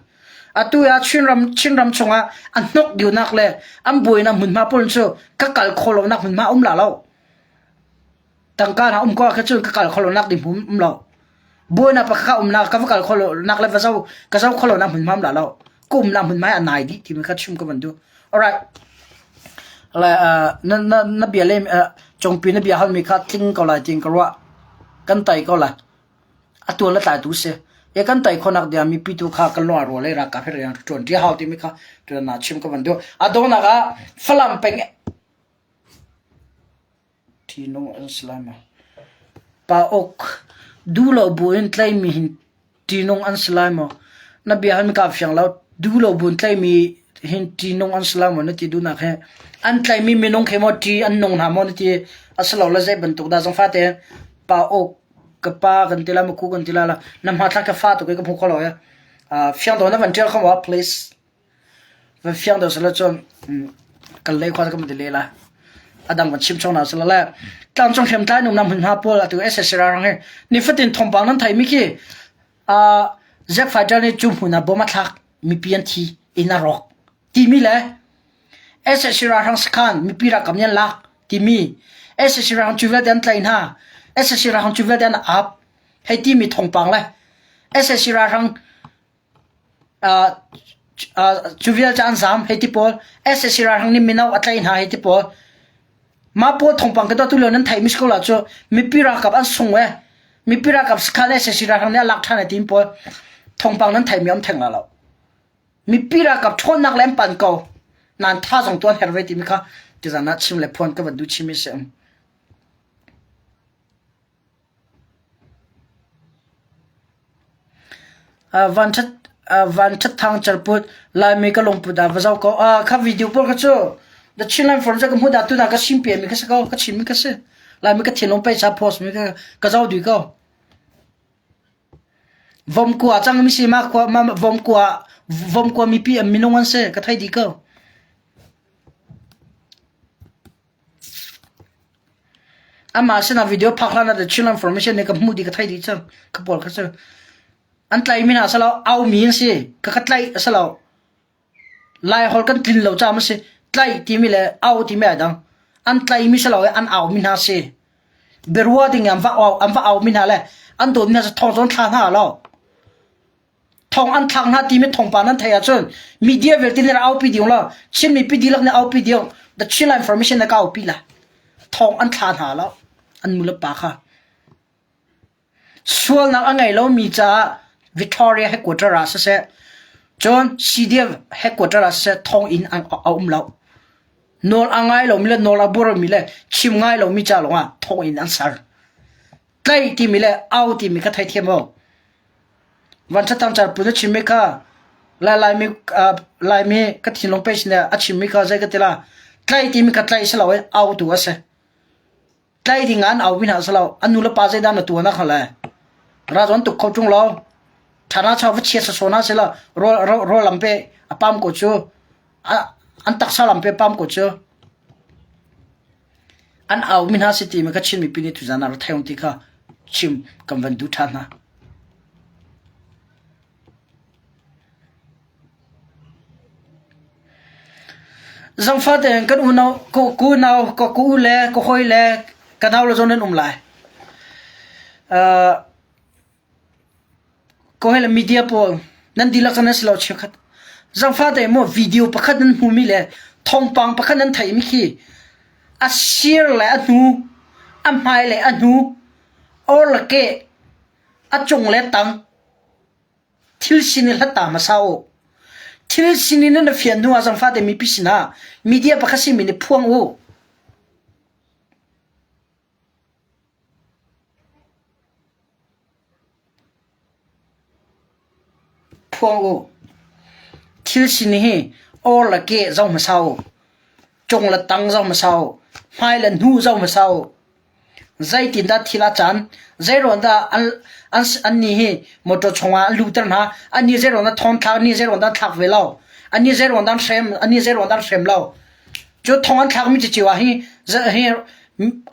Atu ah Chinram Chinram chungah a hnok diunak le an buainak hmunhma pawl cu ka kal kho lonak hmunhma um la lo. Tangka hna um ko ah khin cun ka kal kho lonak ding hmun um lo. Buainak pakhat kha umnak ka va kal kho lonak le va zo ka zo kho lonak hmunhma um la lo. Ka umnak hmunhma a nai dih timi kha chim ka van duh. Alright. Le uh, na na na bia le uh, congpi na bia halmi kha tling ko lai tiin ka ruah. Kan tai ko lai. A tuan le tlai tu si. E kan tai khonak dia mipi tu kha kan lung a rual le ralkap he rian ṭuan ṭi hau timi kha tuan na chim ka van duh. A donghnak ah Falam peng Ṭihnung an si lai maw? Pa-uk, duh lo buin tlaihmi hin ṭihnung an si lai maw? Na bia hin kaa fiang lo. Duh lo buin tlaihmi hin ṭihnung an si lai maw na ti duhnak hi an tlaihmi minung khi maw ṭih an nung hna maw na ti a si lo le zei bantuk dah zangfah tein pa-uk ka pa kan ti lai maw ku kan ti lai la na hmathlak ka fa tuk i ka hmu kho lo i fiang dawh na van ṭial kho maw please? Van fiang deuh selaw cun kan lei khua kan ti la. A dang van chim chong na selaw le tlangcung hriamtlai nung nam hmunhma pawl atu SSC rang hi nifatin thawngpang nan thei mi khi Zack Fighter nih cu hmun ah bom a thlak mipi an thi inn a rawk timi le SSC ralhrang sakhan mipi ralkap nih an lak timi SSC ralhrang cu vialte an tlaih hna SSC ralhrang cu vialte an ap hei timi thawngpang le SSC ralhrang Cu vialte an zaam hei ti pawl sac ralhrang nih mino a tlaih hna hei ti pawl mah pawl thawngpang ka tuah tu lio nan theih mi si ko la cu mipi ralkap an sung ee mipi ralkap sakhan sac ralhrang nih a lak ṭhan ai tiin pawl thawngpang nan theih mi um theng la lo mipi ralkap ṭhawnnak le an pan ko nan tha zong tuan her ve timi kha tizan ah chim le phuan ka van duh chim mi si. Van Ṭhat Thang Cerput Laimi ka lungput ah va zoh ko. Kha video pawl kha cu The Chinland Forum cu ka hmuh dah tunah ka sim piami kha si ko, ka chimmi kha si. Laimi ka thinlung peisa post mi kha ka zoh dih ko. Vomkua cangmi si ma khua ma vomkua vomkua mipi an minung an si ka thei dih ko. Amah sinah video phak hlan ah The Chinland Formation nih ka hmuh dih ka thei dih cang. Ka pawl kha cu an tlaimi hna a si lo, aumi an si. Ka ka tlaih a si lo. Laiholh kan tlin lo caah a si. Tlaih timi le au timi ai dang. An tlaimi si lo i an aumi hna a si. Biarua ding an va au an va aumi hna le an dawtmi hna cu thong cu an thla hna lo. Thong an thlak hna timi thawngpang nan theih ahcun media vialte nih aupi ding lo Chin mipi dihlak nih aupi ding the Chin information na ka aupi la. Thong an thla hna lo. An nu le pa kha. Sualnak a ngei lomi caah Victoria headquarter ah siseh, cun CDF headquarter ah siseh thonginn a um lo. Nawl a ngai lomi le nawl a buarmi le chim ngai lomi ca lawngah thonginn an ser. Tlaih timi le au timi kha theithiam u. Vanṭhat car pu na chimmi kha Lai Laimi Laimi ka thinlung pei sin a chimmi kha zei ka ti la tlaih timi kha tlaih si lo i au tu a si. Tlai ding ah an au mi hna a si lo. An nu le pa zeidah na tuan a kha le. Ra zawn tuk kho ṭung lo. Ṭhana chau va chia sasaw na si lo. Rawl rawl lam pe a pam ko cu. An taksa lam pe pam ko cu. An au mi hna si ti mi ka Chin mipi nih tuzan ah ra thei ti kha chim kan van duh ṭhan hna. Zangfah tein kan unau, ka unau, ka u le ka hawi le ka nau le zong nan um lai. Uh, ka hawi le media pawl nan dihlak nan si lo cheukhat. Zangfah tein maw video pakhat nan hmumi le thawngpang pakhat nan theihmi khi a sir le a hnu, a hmai le a hnu, or le ke, a cung le tang, Thil sin i hlat ta hmasa u. Thil sin in na fian hnu ah zangfah te mipi sinah media pakhat simi nih phuang u. Phuang u. Thil sin hi or le ke zoh hmasa u. Cung le tang zoh hmasa u. Hmai le hnu zoh hmasa u. Zeitindah thil a can? Zeiruang dah an, an, annih hi motor chungah an luhter hna? Annih zeiruang dah thong thlak? Annih zeiruang dah thlak ve lo? Annih zeiruang dah an hrem? Annih zeiruang dah an hrem lo? Cu thong an thlakmi cicio ah hi, hi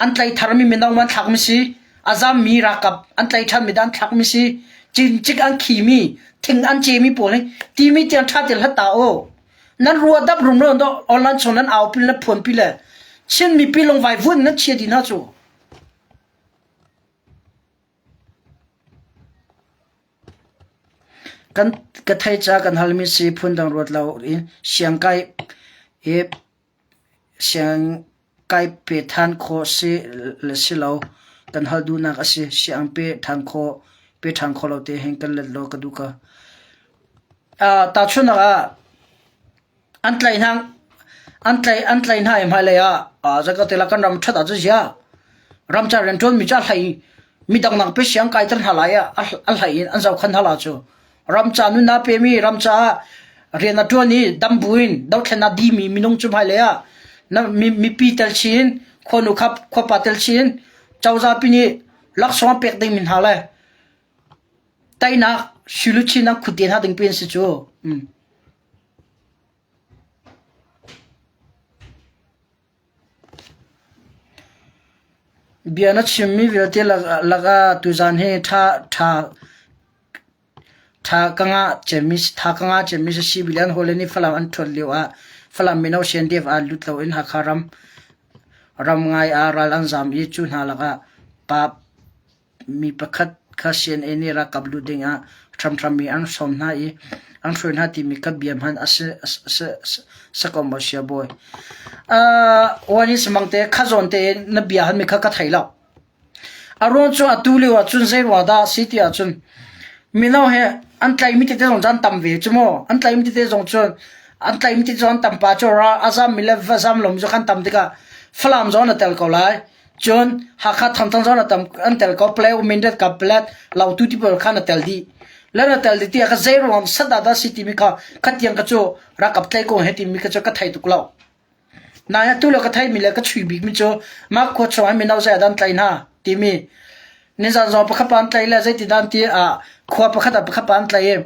an tlaih tharmi mino an thlakmi si, a zammi ralkap an tlaih ṭhanmi dah an thlakmi si, cincik an khimi, thing an cemi pawl hi timi tiang ṭha tein hlat ta u. Nan rua dap rumro do online chung nan au pil na phuan pi le Chin mipi lungvai vun nan chia di hna cu. Kan ka thei ca kan halmi si phun dang ruat lo in siang kai i siang kai pe than khawh si le si lo kan hal duhnak a si siang pe than khawh pe than khawh lo te hin kan let lo ka duh ka. Uh, tahchunhnak ah an tlaih hna an tlaih an tlaih hna i hmailei ah uh, zakatela kan ram ṭhat ah cu zia ramcar rianṭuan mi cu a hlei midang nak pe siang kaiter hna lai ah a hlei in an zohkhan hna la cu ramca nunna pe mi ramca ah rian a ṭuan i dam buin dothlen a di mi minung cu hmailei ah na mipi tel chin khuanu khap khuapa tel chin cozah pi nih laksawng pek ding mi hna le Teinak suiluchin ah khut te hna ding pi an si cu. Mm. Bia na chimmi vialte lakah tuzaan hi ṭha ṭha ṭha ka ngah cemmi tha ka ngah cemmi si Sibilian hawile nih Falam an ṭhuat lio ah Falam mino CNDF ah lut loin Hakha ram ram ngai ah ral an zaam i cu hna lakah pa Mi pakhat kha CNA nih ralkap lut dingah hramhram mi an sawm hna i an hruai hna timi kha bia hman a si, si ko maw siabawi? Uh, wan in samang te kha zawn te na bia han mi kha ka thei lo. A ruang cu atu lio ah cun zei ruang dah si ti ahcun mino he an tlaimi tete zong an tam ve cu mu an tlaimi tete zong cun an tlaimi tete zong an tam pa cu ra a zam mi le va zam lo mi cu kan tam tikah Falam zong na tel ko lai Cun Hakha Thantlang zong an tel ko. Palek Mindat ka Palek Lautu ti pawl kha na tel dih. Le na tel ti ka zei ruang sat dah dah si timi kha khatiang ka cu rakap tlai ko he timi ka cu ka thei tuk lo. Nai atu le ka theimi le ka chui bikmi cu mah khua chung ah mino zei ah dah an tlaih hna timi nizan zong pakhat pa an tlaih le zeitindah an ti ah khua pakhat ah pakhat pa an tlaih i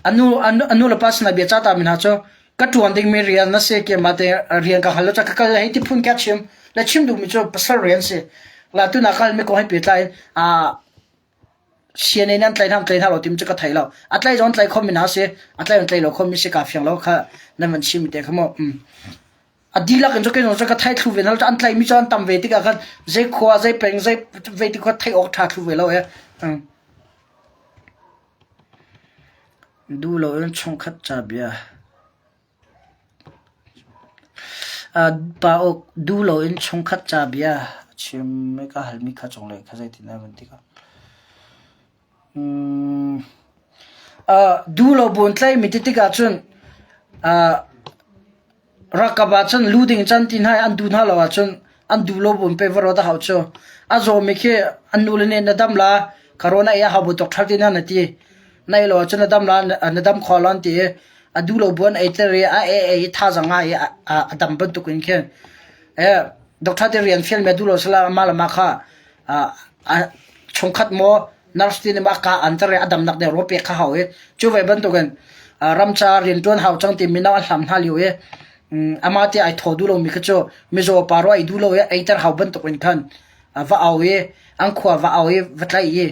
a nu le pa sinah bia cah tami hna cu ka ṭuan dingmi rian na si keimah te rian ka hngal lo caah ka kal hei ti phun ka chim le chim duhmi cu pasal rian si. La tu na kalmi kong he pehtlai in CNA an tlaih hna tlaih hna lo timi cu ka thei lo. A tlaih zong tlaih khomi hna si, a tlaih zong tlaih lo khomi si kaa fiang lo kha nan van chim te kha mu. A dihlak in cu kei zong cu ka thei thlu ve hna lo. An tlaihmi cu an tam ve tikah khan zei khua, zei peng, zei ve ti khua theih awk ṭha thlu ve lo e. Duh lo in chungkhat ca bia. Pa uk duh loin chungkhat ca bia a chim i ka halmi kha cunglei kha zeitin dah van ti ka. Duh lo buin tlaihmi ti tikah cun ralkap ah cun lu ding can ti hna i an duh hna lo ahcun an duh lo buin pei va rawt a hau cu. A zawmi khi an nule nih na dam la, ka rawn a ei a hau bu tawk ṭhal ti hna na ti. Na ei lo ahcun na dam la, na dam kho lo an ti i a duh lo bu an ei ter i a ei ei i thazaang ngah i a dam bantuk in khin doctor te rian fial mi a duh lo sala mah le mah kha chungkhat maw nurse ti nih ma ka an ter i a damnak ding ro pek kha hau i cu ve bantukin ramca rianṭuan hau cang ti mino a hlam hna lio i ama te ai thaw duh lomi kha cu mizaw pa ro ai duh lo i eiter hau bantuk in khan va au i an khua va au i va tlaih i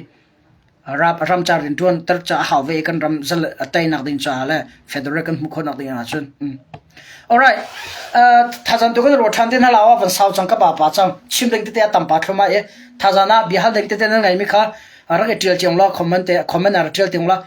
Ramcar rianṭuan ter ca a hau ve i kan ram zal a teinak ding caah le federal kan hmuh khawhnak ding ahcun. Alright. Thazan tu kan ruah ṭhan te hna la van sau cang ka pa pa cang chim ding tete a tam pa thluma i thazan ah bia hal ding tete nan ngai mi kha rak i ṭial tiang law comment te comment ah rak ṭial tiang law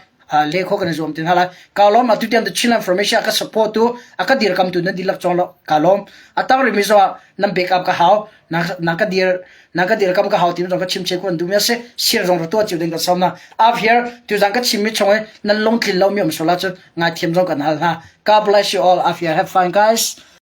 le kho kan i zuam ti hna lai. Ka lawm atu tiang The Chinland Information a ka support tu a ka dirkam tu nan dihlak cong lo ka lawm. A tang rimi zong ah nan backup ka hau. Na ka dir na ka dirkam ka hau ti zong ka chim che kun duhmi a si sir zong ra tuah cio ding kan sawm na av here tuzan ka chimmi chung i nan lungtlin lomi um sual ahcun ngaithiam zong kan hal hna God bless you all av here have fun guys.